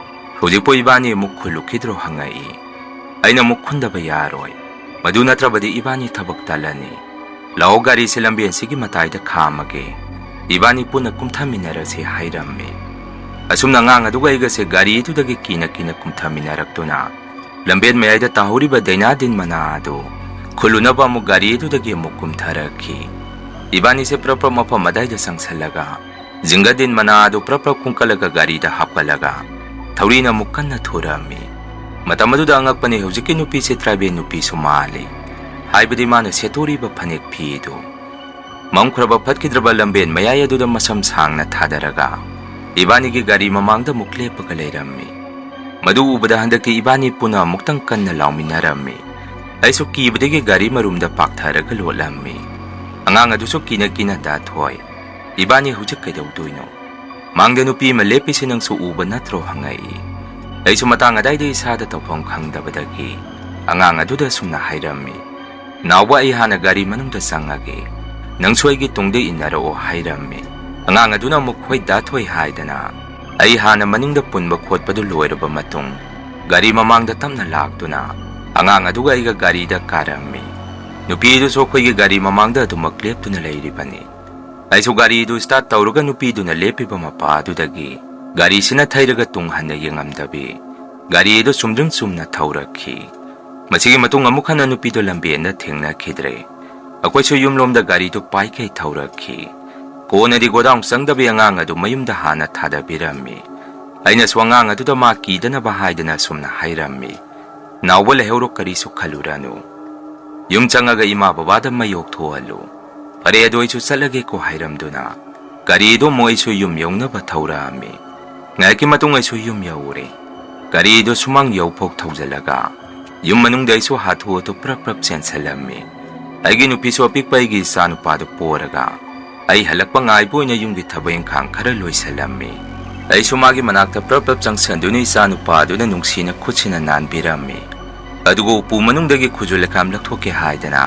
ꯍꯧꯖꯤꯛꯄꯨ ꯏꯕꯥꯅꯤ ꯑꯃꯨꯛ ꯈꯨꯜꯂꯨꯈꯤꯗ꯭ꯔꯣ?" ꯍꯪꯉꯛꯏ꯫ ꯑꯩꯅ ꯑꯃꯨꯛ ꯈꯨꯟꯗꯕ ꯌꯥꯔꯣꯏ꯫ ꯃꯗꯨ ꯅꯠꯇ꯭ꯔꯕꯗꯤ ꯏꯕꯥꯅꯤ ꯊꯕꯛ ꯇꯜꯂꯅꯤ꯫ "ꯂꯥꯛꯑꯣ, ꯒꯥꯔꯤꯁꯦ ꯂꯝꯕꯦꯟꯁꯤꯒꯤ ꯃꯇꯥꯏꯗ ꯈꯥꯝꯃꯒꯦ꯫ ꯏꯕꯥꯅꯤ ꯄꯨꯟꯅ ꯀꯨꯝꯊꯃꯤꯟꯅꯔꯁꯤ" ꯍꯥꯏꯔꯝꯃꯤ꯫ ꯑꯁꯨꯝꯅ ꯑꯉꯥꯡ ꯑꯗꯨꯒ ꯑꯩꯒꯁꯦ ꯒꯥꯔꯤ ꯑꯗꯨꯗꯒꯤ ꯀꯤꯅ ꯀꯤꯅ ꯀꯨꯝꯊꯃꯤꯟꯅꯔꯛꯇꯨꯅ ꯂꯝꯕꯦꯟ ꯃꯌꯥꯏꯗ ꯇꯥꯍꯧꯔꯤꯕ ꯗꯩꯅꯥ ꯗꯤꯟ ꯃꯅꯥ ꯑꯗꯨ ꯈꯨꯜꯂꯨꯅꯕ ꯑꯃꯨꯛ ꯒꯥꯔꯤ ꯑꯗꯨꯗꯒꯤ ꯑꯃꯨꯛ ꯀꯨꯝꯊꯔꯛꯈꯤ꯫ ꯏꯕꯥꯅꯤꯁꯦ ꯄ꯭ꯔꯞ ꯄ꯭ꯔꯞ ꯃꯐꯝ ꯑꯗꯥꯏꯗ ꯆꯪꯁꯜꯂꯒ ꯖꯤꯡꯒ ꯗꯤꯟ ꯃꯅꯥ ꯑꯗꯨ ꯄ꯭ꯔꯞ ꯄ꯭ꯔꯞ ꯈꯨꯟꯀꯠꯂꯒ ꯒꯥꯔꯤꯗ ꯍꯥꯞꯀꯠꯂꯒ ꯊꯧꯔꯤꯅ ꯑꯃꯨꯛ ꯀꯟꯅ ꯊꯨꯔꯝꯃꯤ꯫ ꯃꯇꯝ ꯑꯗꯨꯗ ꯑꯉꯛꯄꯅꯤ, ꯍꯧꯖꯤꯛꯀꯤ ꯅꯨꯄꯤꯁꯦ ꯇ꯭ꯔꯥꯏꯕꯦꯜ ꯅꯨꯄꯤꯁꯨ ꯃꯥꯜꯂꯤ꯫ ꯍꯥꯏꯕꯗꯤ ꯃꯥꯅ ꯁꯦꯠꯇꯣꯔꯤꯕ ꯐꯅꯦꯛ ꯐꯤꯗꯨ꯫ ꯃꯝꯈ꯭ꯔꯕ ꯐꯠꯈꯤꯗ꯭ꯔꯕ ꯂꯝꯕꯦꯟ ꯃꯌꯥꯏ ꯑꯗꯨꯗ ꯃꯁꯝ ꯁꯥꯡꯅ ꯊꯥꯗꯔꯒ ꯏꯕꯥꯅꯤꯒꯤ ꯒꯥꯔꯤ ꯃꯃꯥꯡꯗ ꯑꯃꯨꯛ ꯂꯦꯞꯄꯒ ꯂꯩꯔꯝꯃꯤ꯫ ꯃꯗꯨ ꯎꯕꯗ ꯍꯟꯗꯛꯇꯤ ꯏꯕꯥꯅꯤ ꯄꯨꯟꯅ ꯑꯃꯨꯛꯇꯪ ꯀꯟꯅ ꯂꯥꯎꯃꯤꯟꯅꯔꯝꯃꯤ꯫ ꯑꯩꯁꯨ ꯀꯤꯕꯗꯒꯤ ꯒꯥꯔꯤ ꯃꯔꯨꯝꯗ ꯄꯥꯛꯊꯔꯒ ꯂꯣꯠꯂꯝꯃꯤ꯫ ꯑꯉꯥꯡ ꯑꯗꯨꯁꯨ ꯀꯤꯅ ꯀꯤꯅ, "ꯗꯥ ꯊꯣꯏ, ꯏꯕꯥꯅꯤ ꯍꯧꯖꯤꯛ ꯀꯩꯗꯧꯗꯣꯏꯅꯣ? ꯃꯥꯡꯗ ꯅꯨꯄꯤ ꯑꯃ ꯂꯦꯞꯄꯤꯁꯦ ꯅꯪꯁꯨ ꯎꯕ ꯅꯠꯇ꯭ꯔꯣ?" ꯍꯪꯉꯛꯏ꯫ ꯑꯩꯁꯨ ꯃꯇꯥꯡ ꯑꯗꯥꯏꯗ ꯏꯁꯥꯗ ꯇꯧꯐꯝ ꯈꯪꯗꯕꯗꯒꯤ ꯑꯉꯥꯡ ꯑꯗꯨꯗ ꯑꯁꯨꯝꯅ ꯍꯥꯏꯔꯝꯃꯤ, "ꯅꯥꯎꯕ, ꯑꯩ ꯍꯥꯟꯅ ꯒꯥꯔꯤ ꯃꯅꯨꯡꯗ ꯆꯪꯉꯒꯦ, ꯅꯪꯁꯨ ꯑꯩꯒꯤ ꯇꯨꯡꯗ ꯏꯟꯅꯔꯛꯑꯣ" ꯍꯥꯏꯔꯝꯃꯤ꯫ ꯑꯉꯥꯡ ꯑꯗꯨꯅ ꯑꯃꯨꯛ, "ꯍꯣꯏ ꯗꯥ ꯊꯣꯏ" ꯍꯥꯏꯗꯅ ꯑꯩ ꯍꯥꯟꯅ ꯃꯅꯤꯡꯗ ꯄꯨꯟꯕ ꯈꯣꯠꯄꯗꯨ ꯂꯣꯏꯔꯕ ꯃꯇꯨꯡ ꯒꯥꯔꯤ ꯃꯃꯥꯡꯗ ꯇꯞꯅ ꯂꯥꯛꯇꯨꯅ ꯑꯉꯥꯡ ꯑꯗꯨꯒ ꯑꯩꯒ ꯒꯥꯔꯤꯗ ꯀꯥꯔꯝꯃꯤ꯫ ꯅꯨꯄꯤ ꯑꯗꯨꯁꯨ ꯑꯩꯈꯣꯏꯒꯤ ꯒꯥꯔꯤ ꯃꯃꯥꯡꯗ ꯑꯗꯨꯃꯛ ꯂꯦꯞꯇꯨꯅ ꯂꯩꯔꯤꯕꯅꯤ꯫ ꯑꯩꯁꯨ ꯒꯥꯔꯤꯗꯨ start ꯇꯧꯔꯒ ꯅꯨꯄꯤꯗꯨꯅ ꯂꯦꯞꯄꯤꯕ ꯃꯄꯥ ꯑꯗꯨꯗꯒꯤ ꯒꯥꯔꯤꯁꯤꯅ ꯊꯩꯔꯒ ꯇꯨꯡ ꯍꯟꯅ ꯌꯦꯡꯉꯝꯗꯕꯤ ꯒꯥꯔꯤꯗꯨ ꯆꯨꯝꯗ꯭ꯔꯤꯡ ꯆꯨꯝꯅ ꯊꯧꯔꯛꯈꯤ꯫ ꯃꯁꯤꯒꯤ ꯃꯇꯨꯡ ꯑꯃꯨꯛ ꯍꯟꯅ ꯅꯨꯄꯤꯗꯨ ꯂꯝꯕꯦꯟꯗ ꯊꯦꯡꯅꯈꯤꯗ꯭ꯔꯦ꯫ ꯑꯩꯈꯣꯏꯁꯨ ꯌꯨꯝꯂꯣꯝꯗ ꯒꯥꯔꯤꯗꯨ ꯄꯥꯏꯈꯩ ꯊꯧꯔꯛꯈꯤ꯫ ꯀꯣꯟꯅꯗꯤ ꯒꯣꯗꯥꯎꯟ ꯆꯪꯗꯕꯤ ꯑꯉꯥꯡ ꯑꯗꯨ ꯃꯌꯨꯝꯗ ꯍꯥꯟꯅ ꯊꯥꯗꯕꯤꯔꯝꯃꯤ꯫ ꯑꯩꯅꯁꯨ ꯑꯉꯥꯡ ꯑꯗꯨꯗ ꯃꯥ ꯀꯤꯗꯅꯕ ꯍꯥꯏꯗꯅ ꯑꯁꯨꯝꯅ ꯍꯥꯏꯔꯝꯃꯤ, "ꯅꯥꯎꯕ ꯂꯩꯍꯧꯔꯣ, ꯀꯔꯤꯁꯨ ꯈꯜꯂꯨꯔꯅꯨ꯫ ꯌꯨꯝ ꯆꯪꯉꯒ ꯏꯃꯥ ꯕꯕꯥꯗ ꯃꯩ ꯑꯣꯛꯊꯣꯛꯍꯜꯂꯨ꯫ ꯐꯔꯦ, ꯑꯗꯨ ꯑꯩꯁꯨ ꯆꯠꯂꯒꯦꯀꯣ" ꯍꯥꯏꯔꯝꯗꯨꯅ ꯒꯥꯔꯤꯗꯨ ꯑꯃꯨꯛ ꯑꯩꯁꯨ ꯌꯨꯝ ꯌꯧꯅꯕ ꯊꯧꯔꯛꯑꯝꯃꯤ꯫ ꯉꯥꯏꯍꯥꯛꯀꯤ ꯃꯇꯨꯡ ꯑꯩꯁꯨ ꯌꯨꯝ ꯌꯧꯔꯦ꯫ ꯒꯥꯔꯤꯗꯨ ꯁꯨꯃꯥꯡ ꯌꯧꯐꯥꯎ ꯊꯧꯖꯤꯜꯂꯒ ꯌꯨꯝ ꯃꯅꯨꯡꯗ ꯑꯩꯁꯨ ꯍꯥꯊꯨ ꯍꯥꯊꯨ ꯄ꯭ꯔꯞ ꯄ꯭ꯔꯞ ꯆꯦꯟꯁꯤꯜꯂꯝꯃꯤ꯫ ꯑꯩꯒꯤ ꯅꯨꯄꯤꯁꯨ ꯑꯄꯤꯛꯄ ꯑꯩꯒꯤ ꯏꯆꯥ ꯅꯨꯄꯥꯗꯨ ꯄꯣꯔꯒ ꯑꯩ ꯍꯜꯂꯛꯄ ꯉꯥꯏꯕ ꯑꯣꯏꯅ ꯌꯨꯝꯒꯤ ꯊꯕꯛ ꯏꯪꯈꯥꯡ ꯈꯔ ꯂꯣꯏꯁꯤꯜꯂꯝꯃꯤ꯫ ꯑꯩꯁꯨ ꯃꯥꯒꯤ ꯃꯅꯥꯛꯇ ꯄ꯭ꯔꯞ ꯄ꯭ꯔꯞ ꯆꯪꯁꯤꯟꯗꯨꯅ ꯏꯆꯥ ꯅꯨꯄꯥ ꯑꯗꯨꯅ ꯅꯨꯡꯁꯤꯅ ꯈꯨꯠꯁꯤꯅ ꯅꯥꯟꯕꯤꯔꯝꯃꯤ꯫ ꯑꯗꯨꯒ ꯎꯄꯨ ꯃꯅꯨꯡꯗꯒꯤ ꯈꯨꯖꯨ ꯂꯩꯈꯥꯝ ꯂꯧꯊꯣꯛꯀꯦ ꯍꯥꯏꯗꯅ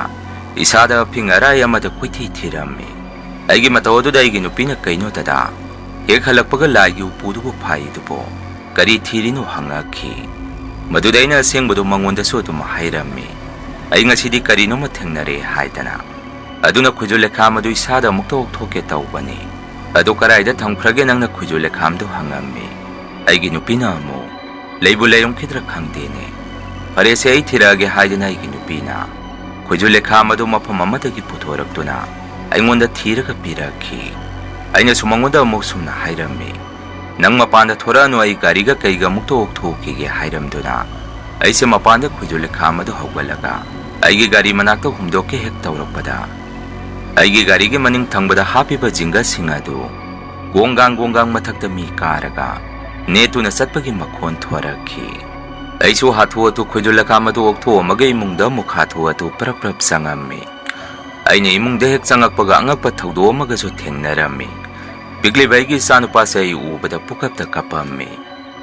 ꯏꯁꯥꯗ ꯑꯐꯤꯡ ꯑꯔꯥꯏ ꯑꯃꯗ ꯀꯣꯏꯊꯤ ꯊꯤꯔꯝꯃꯤ꯫ ꯑꯩꯒꯤ ꯃꯇꯧ ꯑꯗꯨꯗ ꯑꯩꯒꯤ ꯅꯨꯄꯤꯅ, "ꯀꯩꯅꯣ ꯗꯗꯥ, ꯍꯦꯛ ꯍꯜꯂꯛꯄꯒ ꯂꯥꯏꯒꯤ ꯎꯄꯨꯗꯨꯕꯨ ꯐꯥꯏꯗꯨꯕꯣ? ꯀꯔꯤ ꯊꯤꯔꯤꯅꯣ?" ꯍꯪꯉꯛꯈꯤ꯫ ꯃꯗꯨꯗ ꯑꯩꯅ ꯑꯁꯦꯡꯕꯗꯨ ꯃꯉꯣꯟꯗꯁꯨ ꯑꯗꯨꯝ ꯍꯥꯏꯔꯝꯃꯤ꯫ "ꯑꯩ ꯉꯁꯤꯗꯤ ꯀꯔꯤꯅꯣꯃ ꯊꯦꯡꯅꯔꯦ" ꯍꯥꯏꯗꯅ꯫ ꯑꯗꯨꯅ ꯈꯨꯖꯨ ꯂꯩꯈꯥꯝ ꯑꯗꯨ ꯏꯁꯥꯗ ꯑꯃꯨꯛꯇ ꯑꯣꯛꯊꯣꯛꯀꯦ ꯇꯧꯕꯅꯤ꯫ "ꯑꯗꯨ ꯀꯗꯥꯏꯗ ꯊꯝꯈ꯭ꯔꯒꯦ ꯅꯪꯅ ꯈꯨꯖꯨ ꯂꯩꯈꯥꯝꯗꯨ?" ꯍꯪꯉꯝꯃꯤ꯫ ꯑꯩꯒꯤ ꯅꯨꯄꯤꯅ ꯑꯃꯨꯛ, "ꯂꯩꯕꯨ ꯂꯩꯔꯝꯈꯤꯗ꯭ꯔꯥ ꯈꯪꯗꯦꯅꯦ꯫ ꯐꯔꯦꯁꯦ, ꯑꯩ ꯊꯤꯔꯛꯑꯒꯦ" ꯍꯥꯏꯗꯅ ꯑꯩꯒꯤ ꯅꯨꯄꯤꯅ ꯈꯨꯖꯨ ꯂꯩꯈꯥꯝ ꯑꯗꯨ ꯃꯐꯝ ꯑꯃꯗꯒꯤ ꯄꯨꯊꯣꯔꯛꯇꯨꯅ ꯑꯩꯉꯣꯟꯗ ꯊꯤꯔꯒ ꯄꯤꯔꯛꯈꯤ꯫ ꯑꯩꯅꯁꯨ ꯃꯉꯣꯟꯗ ꯑꯃꯨꯛ ꯁꯨꯝꯅ ꯍꯥꯏꯔꯝꯃꯤ, "ꯅꯪ ꯃꯄꯥꯟꯗ ꯊꯣꯔꯛꯑꯅꯨ, ꯑꯩ ꯒꯥꯔꯤꯒ ꯀꯩꯒ ꯑꯃꯨꯛꯇ ꯑꯣꯛꯊꯣꯛꯈꯤꯒꯦ" ꯍꯥꯏꯔꯝꯗꯨꯅ ꯑꯩꯁꯦ ꯃꯄꯥꯟꯗ ꯈꯨꯖꯨ ꯂꯩꯈꯥꯝ ꯑꯗꯨ ꯍꯧꯒꯠꯂꯒ ꯑꯩꯒꯤ ꯒꯥꯔꯤ ꯃꯅꯥꯛꯇ ꯍꯨꯝꯗꯣꯛꯀꯦ ꯍꯦꯛ ꯇꯧꯔꯛꯄꯗ, ꯑꯩꯒꯤ ꯒꯥꯔꯤꯒꯤ ꯃꯅꯤꯡ ꯊꯪꯕꯗ ꯍꯥꯞꯄꯤꯕ ꯖꯤꯡꯒꯁꯤꯡ ꯑꯗꯨ ꯒꯣꯡꯒꯥꯡ ꯒꯣꯡꯒꯥꯡ ꯃꯊꯛꯇ ꯃꯤ ꯀꯥꯔꯒ ꯅꯦꯠꯇꯨꯅ ꯆꯠꯄꯒꯤ ꯃꯈꯣꯟ ꯊꯣꯔꯛꯈꯤ꯫ ꯑꯩꯁꯨ ꯍꯥꯊꯨ ꯍꯥꯊꯨ ꯈꯨꯖꯨ ꯂꯩꯈꯥꯝ ꯑꯗꯨ ꯑꯣꯛꯊꯣꯛꯑꯝꯃꯒ ꯏꯃꯨꯡꯗ ꯑꯃꯨꯛ ꯍꯥꯊꯨ ꯍꯥꯊꯨ ꯄ꯭ꯔꯞ ꯄ꯭ꯔꯞ ꯆꯪꯉꯝꯃꯤ꯫ ꯑꯩꯅ ꯏꯃꯨꯡꯗ ꯍꯦꯛ ꯆꯪꯉꯛꯄꯒ ꯑꯉꯛꯄ ꯊꯧꯗꯣꯛ ꯑꯃꯒꯁꯨ ꯊꯦꯡꯅꯔꯝꯃꯤ꯫ ꯄꯤꯛꯂꯤꯕ ꯑꯩꯒꯤ ꯏꯆꯥꯅꯨꯄꯥꯁꯦ ꯑꯩ ꯎꯕꯗ ꯄꯨꯀꯞꯇ ꯀꯞꯄꯝꯃꯤ꯫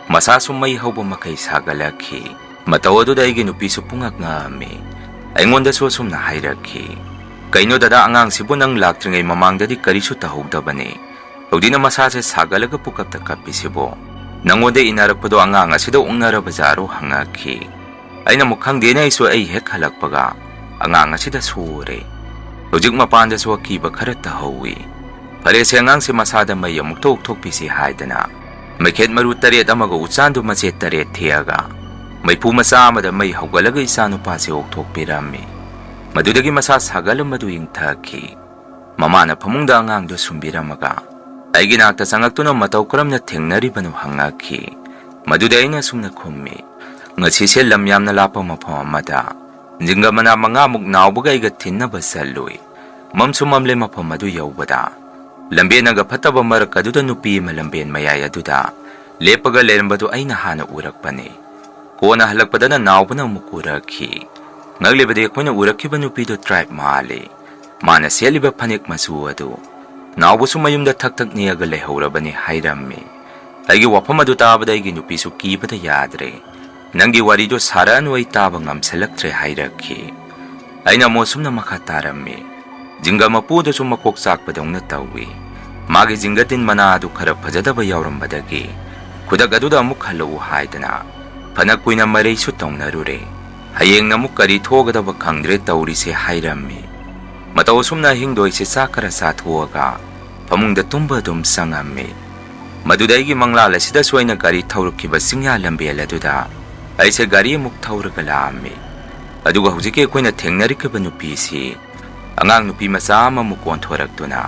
ꯃꯁꯥꯁꯨ ꯃꯩ ꯍꯧꯕ ꯃꯈꯩ ꯁꯥꯒꯠꯂꯛꯈꯤ꯫ ꯃꯇꯧ ꯑꯗꯨꯗ ꯑꯩꯒꯤ ꯅꯨꯄꯤꯁꯨ ꯄꯨꯡꯉꯛ ꯉꯛꯑꯝꯃꯤ꯫ ꯑꯩꯉꯣꯟꯗꯁꯨ ꯑꯁꯨꯝꯅ ꯍꯥꯏꯔꯛꯈꯤ, "ꯀꯩꯅꯣ ꯗꯗꯥ, ꯑꯉꯥꯡꯁꯤꯕꯨ ꯅꯪ ꯂꯥꯛꯇ꯭ꯔꯤꯉꯩ ꯃꯃꯥꯡꯗꯗꯤ ꯀꯔꯤꯁꯨ ꯇꯧꯍꯧꯗꯕꯅꯤ꯫ ꯍꯧꯖꯤꯛꯅ ꯃꯁꯥꯁꯦ ꯁꯥꯒꯠꯂꯒ ꯄꯨꯀꯞꯇ ꯀꯞꯄꯤꯁꯤꯕꯣ? ꯅꯪꯉꯣꯟꯗ ꯏꯟꯅꯔꯛꯄꯗꯣ ꯑꯉꯥꯡ ꯑꯁꯤꯗ ꯑꯣꯛꯅꯔꯕꯖꯥꯔꯣ?" ꯍꯪꯉꯛꯈꯤ꯫ ꯑꯩꯅ ꯑꯃꯨꯛ, "ꯈꯪꯗꯦꯅꯦ, ꯑꯩꯁꯨ ꯑꯩ ꯍꯦꯛ ꯍꯜꯂꯛꯄꯒ ꯑꯉꯥꯡ ꯑꯁꯤꯗ ꯁꯣꯛꯎꯔꯦ꯫ ꯍꯧꯖꯤꯛ ꯃꯄꯥꯟꯗꯁꯨ ꯑꯀꯤꯕ ꯈꯔ ꯇꯧꯍꯧꯋꯤ꯫ "ꯐꯔꯦꯁꯦ, ꯑꯉꯥꯡꯁꯦ ꯃꯁꯥꯗ ꯃꯩ ꯑꯃꯨꯛꯇ ꯑꯣꯛꯊꯣꯛꯄꯤꯁꯤ" ꯍꯥꯏꯗꯅ ꯃꯩꯈꯦꯠ ꯃꯔꯨ ꯇꯔꯦꯠ ꯑꯃꯒ ꯎꯆꯥꯟꯗꯨ ꯃꯆꯦꯠ ꯇꯔꯦꯠ ꯊꯦꯛꯑꯒ ꯃꯩꯐꯨ ꯃꯆꯥ ꯑꯃꯗ ꯃꯩ ꯍꯧꯒꯠꯂꯒ ꯏꯆꯥꯅꯨꯄꯥꯁꯦ ꯑꯣꯛꯊꯣꯛꯄꯤꯔꯝꯃꯤ꯫ ꯃꯗꯨꯗꯒꯤ ꯃꯁꯥ ꯁꯥꯒꯠꯂꯝꯕꯗꯨ ꯏꯪꯊꯈꯤ꯫ ꯃꯃꯥꯅ ꯐꯃꯨꯡꯗ ꯑꯉꯥꯡꯗꯨ ꯁꯨꯝꯕꯤꯔꯝꯃꯒ ꯑꯩꯒꯤ ꯅꯥꯛꯇ ꯆꯪꯉꯛꯇꯨꯅ ꯃꯇꯧ ꯀꯔꯝꯅ ꯊꯦꯡꯅꯔꯤꯕꯅꯣ ꯍꯪꯉꯛꯈꯤ꯫ ꯃꯗꯨꯗ ꯑꯩꯅ ꯑꯁꯨꯝꯅ ꯈꯨꯝꯃꯤ, "ꯉꯁꯤꯁꯦ ꯂꯝ ꯌꯥꯝꯅ ꯂꯥꯞꯄ ꯃꯐꯝ ꯑꯃꯗ ꯖꯤꯡꯒ ꯃꯅꯥ ꯃꯉꯥꯃꯨꯛ ꯅꯥꯎꯕꯒ ꯑꯩꯒ ꯊꯤꯟꯅꯕ ꯆꯠꯂꯨꯏ꯫ ꯃꯝꯁꯨ ꯃꯝꯂꯦ꯫ ꯃꯐꯝ ꯑꯗꯨ ꯌꯧꯕꯗ ꯂꯝꯕꯦꯟ ꯑꯒ ꯐꯠꯇꯕ ꯃꯔꯛ ꯑꯗꯨꯗ ꯅꯨꯄꯤ ꯑꯃ ꯂꯝꯕꯦꯟ ꯃꯌꯥꯏ ꯑꯗꯨꯗ ꯂꯦꯞꯄꯒ ꯂꯩꯔꯝꯕꯗꯨ ꯑꯩꯅ ꯍꯥꯟꯅ ꯎꯔꯛꯄꯅꯤ꯫ ꯀꯣꯟꯅ ꯍꯜꯂꯛꯄꯗꯅ ꯅꯥꯎꯕꯅ ꯑꯃꯨꯛ ꯎꯔꯛꯈꯤ꯫ ꯉꯛꯂꯤꯕꯗꯤ ꯑꯩꯈꯣꯏꯅ ꯎꯔꯛꯈꯤꯕ ꯅꯨꯄꯤꯗꯨ tribe ꯃꯥꯜꯂꯤ꯫ ꯃꯥꯅ ꯁꯦꯠꯂꯤꯕ ꯐꯅꯦꯛ ꯃꯆꯨ ꯑꯗꯨ ꯅꯥꯎꯕꯁꯨ ꯃꯌꯨꯝꯗ ꯊꯛ ꯊꯛ ꯅꯦꯛꯑꯒ ꯂꯩꯍꯧꯔꯕꯅꯤ" ꯍꯥꯏꯔꯝꯃꯤ꯫ ꯑꯩꯒꯤ ꯋꯥꯐꯝ ꯑꯗꯨ ꯇꯥꯕꯗ ꯑꯩꯒꯤ ꯅꯨꯄꯤꯁꯨ ꯀꯤꯕꯗ ꯌꯥꯗ꯭ꯔꯦ꯫ "ꯅꯪꯒꯤ ꯋꯥꯔꯤꯗꯨ ꯁꯥꯔꯛꯑꯅꯨ, ꯑꯩ ꯇꯥꯕ ꯉꯝꯁꯤꯜꯂꯛꯇ꯭ꯔꯦ" ꯍꯥꯏꯔꯛꯈꯤ꯫ ꯑꯩꯅ ꯑꯃꯨꯛ ꯑꯁꯨꯝꯅ ꯃꯈꯥ ꯇꯥꯔꯝꯃꯤ, "ꯖꯤꯡꯒ ꯃꯄꯨꯗꯨꯁꯨ ꯃꯀꯣꯛ ꯆꯥꯛꯄꯗꯧꯅ ꯇꯧꯏ꯫ ꯃꯥꯒꯤ ꯖꯤꯡꯒ ꯇꯤꯟ ꯃꯅꯥ ꯑꯗꯨ ꯈꯔ ꯐꯖꯗꯕ ꯌꯥꯎꯔꯝꯕꯗꯒꯤ ꯈꯨꯗꯛ ꯑꯗꯨꯗ ꯑꯃꯨꯛ ꯍꯜꯂꯛꯎ ꯍꯥꯏꯗꯅ ꯐꯅ ꯀꯨꯏꯅ ꯃꯔꯩꯁꯨ ꯇꯧꯅꯔꯨꯔꯦ꯫ ꯍꯌꯦꯡꯅ ꯑꯃꯨꯛ ꯀꯔꯤ ꯊꯣꯛꯀꯗꯕ ꯈꯪꯗ꯭ꯔꯦ ꯇꯧꯔꯤꯁꯦ" ꯍꯥꯏꯔꯝꯃꯤ꯫ ꯃꯇꯧ ꯑꯁꯨꯝꯅ ꯑꯍꯤꯡꯗꯣ ꯑꯩꯁꯦ ꯆꯥꯛ ꯈꯔ ꯆꯥꯊꯣꯛꯑꯒ ꯐꯃꯨꯡꯗ ꯇꯨꯝꯕ ꯑꯗꯨꯝ ꯆꯪꯉꯝꯃꯤ꯫ ꯃꯗꯨꯗ ꯑꯩꯒꯤ ꯃꯪꯂꯥꯜ ꯑꯁꯤꯗꯁꯨ ꯑꯩꯅ ꯒꯥꯔꯤ ꯊꯧꯔꯛꯈꯤꯕ ꯆꯤꯡꯌꯥ ꯂꯝꯕꯦꯜ ꯑꯗꯨꯗ ꯑꯩꯁꯦ ꯒꯥꯔꯤ ꯑꯃꯨꯛ ꯊꯧꯔꯒ ꯂꯥꯛꯑꯝꯃꯤ꯫ ꯑꯗꯨꯒ ꯍꯧꯖꯤꯛꯀꯤ ꯑꯩꯈꯣꯏꯅ ꯊꯦꯡꯅꯔꯛꯈꯤꯕ ꯅꯨꯄꯤꯁꯤ ꯑꯉꯥꯡ ꯅꯨꯄꯤ ꯃꯆꯥ ꯑꯃꯃꯨꯛ ꯑꯣꯟꯊꯣꯔꯛꯇꯨꯅ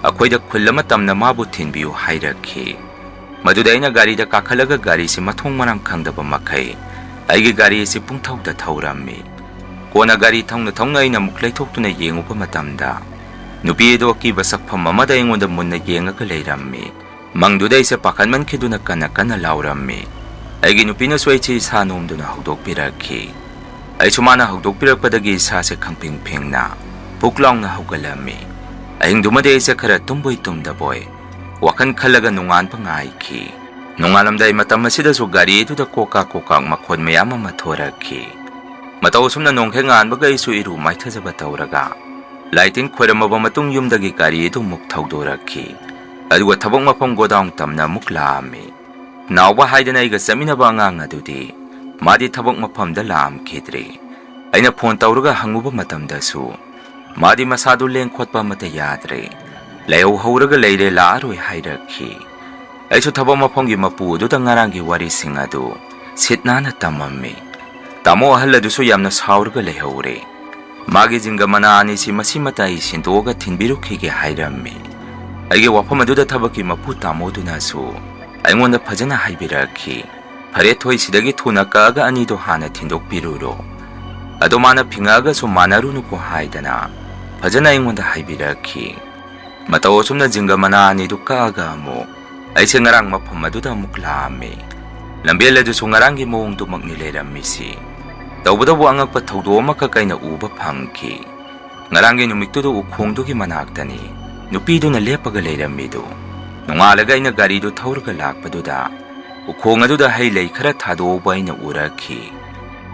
ꯑꯩꯈꯣꯏꯗ ꯈꯨꯜ ꯑꯃ ꯇꯝꯅ ꯃꯥꯕꯨ ꯊꯤꯟꯕꯤꯌꯨ ꯍꯥꯏꯔꯛꯈꯤ꯫ ꯃꯗꯨꯗ ꯑꯩꯅ ꯒꯥꯔꯤꯗ ꯀꯥꯈꯠꯂꯒ ꯒꯥꯔꯤꯁꯤ ꯃꯊꯣꯡ ꯃꯔꯥꯡ ꯈꯪꯗꯕ ꯃꯈꯩ ꯑꯩꯒꯤ ꯒꯥꯔꯤ ꯑꯁꯤ ꯄꯨꯡꯊꯧꯗ ꯊꯧꯔꯝꯃꯤ꯫ ꯀꯣꯟꯅ ꯒꯥꯔꯤ ꯊꯧꯅ ꯊꯧꯅ ꯑꯩꯅ ꯑꯃꯨꯛ ꯂꯩꯊꯣꯛꯇꯨꯅ ꯌꯦꯡꯉꯨꯕ ꯃꯇꯝꯗ ꯅꯨꯄꯤ ꯑꯗꯨ ꯑꯀꯤꯕ ꯁꯛꯐꯝ ꯑꯃꯗ ꯑꯩꯉꯣꯟꯗ ꯃꯨꯟꯅ ꯌꯦꯡꯉꯒ ꯂꯩꯔꯝꯃꯤ꯫ ꯃꯪꯗꯨꯗ ꯑꯩꯁꯦ ꯄꯥꯈꯠꯃꯟꯈꯤꯗꯨꯅ ꯀꯟꯅ ꯀꯟꯅ ꯂꯥꯎꯔꯝꯃꯤ꯫ ꯑꯩꯒꯤ ꯅꯨꯄꯤꯅꯁꯨ ꯑꯩꯁꯦ ꯏꯁꯥ ꯅꯣꯝꯗꯨꯅ ꯍꯧꯗꯣꯛꯄꯤꯔꯛꯈꯤ꯫ ꯑꯩꯁꯨ ꯃꯥꯅ ꯍꯧꯗꯣꯛꯄꯤꯔꯛꯄꯗꯒꯤ ꯏꯁꯥꯁꯦ ꯈꯪꯐꯤꯡ ꯐꯤꯡꯅ ꯄꯨꯛ ꯂꯥꯎꯅ ꯍꯧꯒꯠꯂꯝꯃꯤ꯫ ꯑꯍꯤꯡꯗꯨꯃꯗꯤ ꯑꯩꯁꯦ ꯈꯔ ꯇꯨꯝꯕꯣꯏ ꯇꯨꯝꯗꯕꯣꯏ ꯋꯥꯈꯜ ꯈꯜꯂꯒ ꯅꯣꯡꯉꯥꯟꯕ ꯉꯥꯏꯈꯤ꯫ ꯅꯣꯡꯉꯥꯜꯂꯝꯗꯥꯏ ꯃꯇꯝ ꯑꯁꯤꯗꯁꯨ ꯒꯥꯔꯤ ꯑꯗꯨꯗ ꯀꯣꯀꯥꯛ ꯀꯣꯀꯥꯛ ꯃꯈꯣꯟ ꯃꯌꯥꯝ ꯑꯃ ꯊꯣꯔꯛꯈꯤ꯫ ꯃꯇꯧ ꯑꯁꯨꯝꯅ ꯅꯣꯡꯈꯩ ꯉꯥꯟꯕꯒ ꯑꯩꯁꯨ ꯏꯔꯨ ꯃꯥꯏꯊꯖꯕ ꯇꯧꯔꯒ ꯂꯥꯏ ꯇꯤꯟ ꯈꯣꯏꯔꯝꯃꯕ ꯃꯇꯨꯡ ꯌꯨꯝꯗꯒꯤ ꯒꯥꯔꯤ ꯑꯗꯨ ꯑꯃꯨꯛ ꯊꯧꯗꯣꯔꯛꯈꯤ꯫ ꯑꯗꯨꯒ ꯊꯕꯛ ꯃꯐꯝ ꯒꯣꯗꯥꯎꯟ ꯇꯝꯅ ꯑꯃꯨꯛ ꯂꯥꯛꯑꯝꯃꯤ꯫ ꯅꯥꯎꯕ ꯍꯥꯏꯗꯅ ꯑꯩꯒ ꯆꯠꯃꯤꯟꯅꯕ ꯑꯉꯥꯡ ꯑꯗꯨꯗꯤ ꯃꯥꯗꯤ ꯊꯕꯛ ꯃꯐꯝꯗ ꯂꯥꯛꯑꯝꯈꯤꯗ꯭ꯔꯦ꯫ ꯑꯩꯅ ꯐꯣꯟ ꯇꯧꯔꯒ ꯍꯪꯉꯨꯕ ꯃꯇꯝꯗꯁꯨ ꯃꯥꯗꯤ ꯃꯁꯥꯗꯨ ꯂꯦꯡ ꯈꯣꯠꯄ ꯑꯃꯠꯇ ꯌꯥꯗ꯭ꯔꯦ꯫ ꯂꯩꯍꯧ ꯍꯧꯔꯒ ꯂꯩꯔꯦ, ꯂꯥꯛꯑꯔꯣꯏ ꯍꯥꯏꯔꯛꯈꯤ꯫ ꯑꯩꯁꯨ ꯊꯕꯛ ꯃꯐꯝꯒꯤ ꯃꯄꯨ ꯑꯗꯨꯗ ꯉꯔꯥꯡꯒꯤ ꯋꯥꯔꯤꯁꯤꯡ ꯑꯗꯨ ꯁꯤꯠ ꯅꯥꯟꯅ ꯇꯝꯃꯝꯃꯤ꯫ ꯇꯥꯃꯣ ꯑꯍꯜ ꯑꯗꯨꯁꯨ ꯌꯥꯝꯅ ꯁꯥꯎꯔꯒ ꯂꯩꯍꯧꯔꯦ꯫ ꯃꯥꯒꯤ ꯖꯤꯡꯒ ꯃꯅꯥ ꯑꯅꯤꯁꯤ ꯃꯁꯤꯃꯇ ꯑꯩ ꯁꯤꯟꯗꯣꯛꯑꯒ ꯊꯤꯟꯕꯤꯔꯨꯈꯤꯒꯦ ꯍꯥꯏꯔꯝꯃꯤ꯫ ꯑꯩꯒꯤ ꯋꯥꯐꯝ ꯑꯗꯨꯗ ꯊꯕꯛꯀꯤ ꯃꯄꯨ ꯇꯥꯃꯣꯗꯨꯅꯁꯨ ꯑꯩꯉꯣꯟꯗ ꯐꯖꯅ ꯍꯥꯏꯕꯤꯔꯛꯈꯤ꯫ "ꯐꯔꯦ ꯊꯣꯏ, ꯁꯤꯗꯒꯤ ꯊꯨꯅ ꯀꯛꯑꯒ ꯑꯅꯤꯗꯣ ꯍꯥꯟꯅ ꯊꯤꯟꯗꯣꯛꯄꯤꯔꯨꯔꯣ꯫ ꯑꯗꯣ ꯃꯥꯅ ꯐꯤꯡꯉꯛꯑꯒꯁꯨ ꯃꯥꯟꯅꯔꯨꯅꯨꯀꯣ" ꯍꯥꯏꯗꯅ ꯐꯖꯅ ꯑꯩꯉꯣꯟꯗ ꯍꯥꯏꯕꯤꯔꯛꯈꯤ꯫ ꯃꯇꯧ ꯑꯁꯨꯝꯅ ꯖꯤꯡꯒ ꯃꯅꯥ ꯑꯅꯤꯗꯨ ꯀꯛꯑꯒ ꯑꯃꯨꯛ ꯑꯩꯁꯦ ꯉꯔꯥꯡ ꯃꯐꯝ ꯑꯗꯨꯗ ꯑꯃꯨꯛ ꯂꯥꯛꯑꯝꯃꯤ꯫ ꯂꯝꯕꯦꯜ ꯑꯗꯨꯁꯨ ꯉꯔꯥꯡꯒꯤ ꯃꯑꯣꯡꯗꯨꯃꯛꯅꯤ ꯂꯩꯔꯝꯃꯤꯁꯤ꯫ ꯇꯧꯕꯇꯕꯨ ꯑꯉꯛꯄ ꯊꯧꯗꯣꯛ ꯑꯃꯈꯛ ꯑꯩꯅ ꯎꯕ ꯐꯪꯈꯤ꯫ ꯉꯔꯥꯡꯒꯤ ꯅꯨꯃꯤꯠꯇꯨꯗ ꯎꯈꯣꯡꯗꯨꯒꯤ ꯃꯅꯥꯛꯇꯅꯤ ꯅꯨꯄꯤꯗꯨꯅ ꯂꯦꯞꯄꯒ ꯂꯩꯔꯝꯃꯤꯗꯨ꯫ ꯅꯣꯡꯉꯥꯜꯂꯒ ꯑꯩꯅ ꯒꯥꯔꯤꯗꯨ ꯊꯧꯔꯒ ꯂꯥꯛꯄꯗꯨꯗ ꯎꯈꯣꯡ ꯑꯗꯨꯗ ꯍꯩ ꯂꯩ ꯈꯔ ꯊꯥꯗꯣꯛꯍꯧꯕ ꯑꯩꯅ ꯎꯔꯛꯈꯤ꯫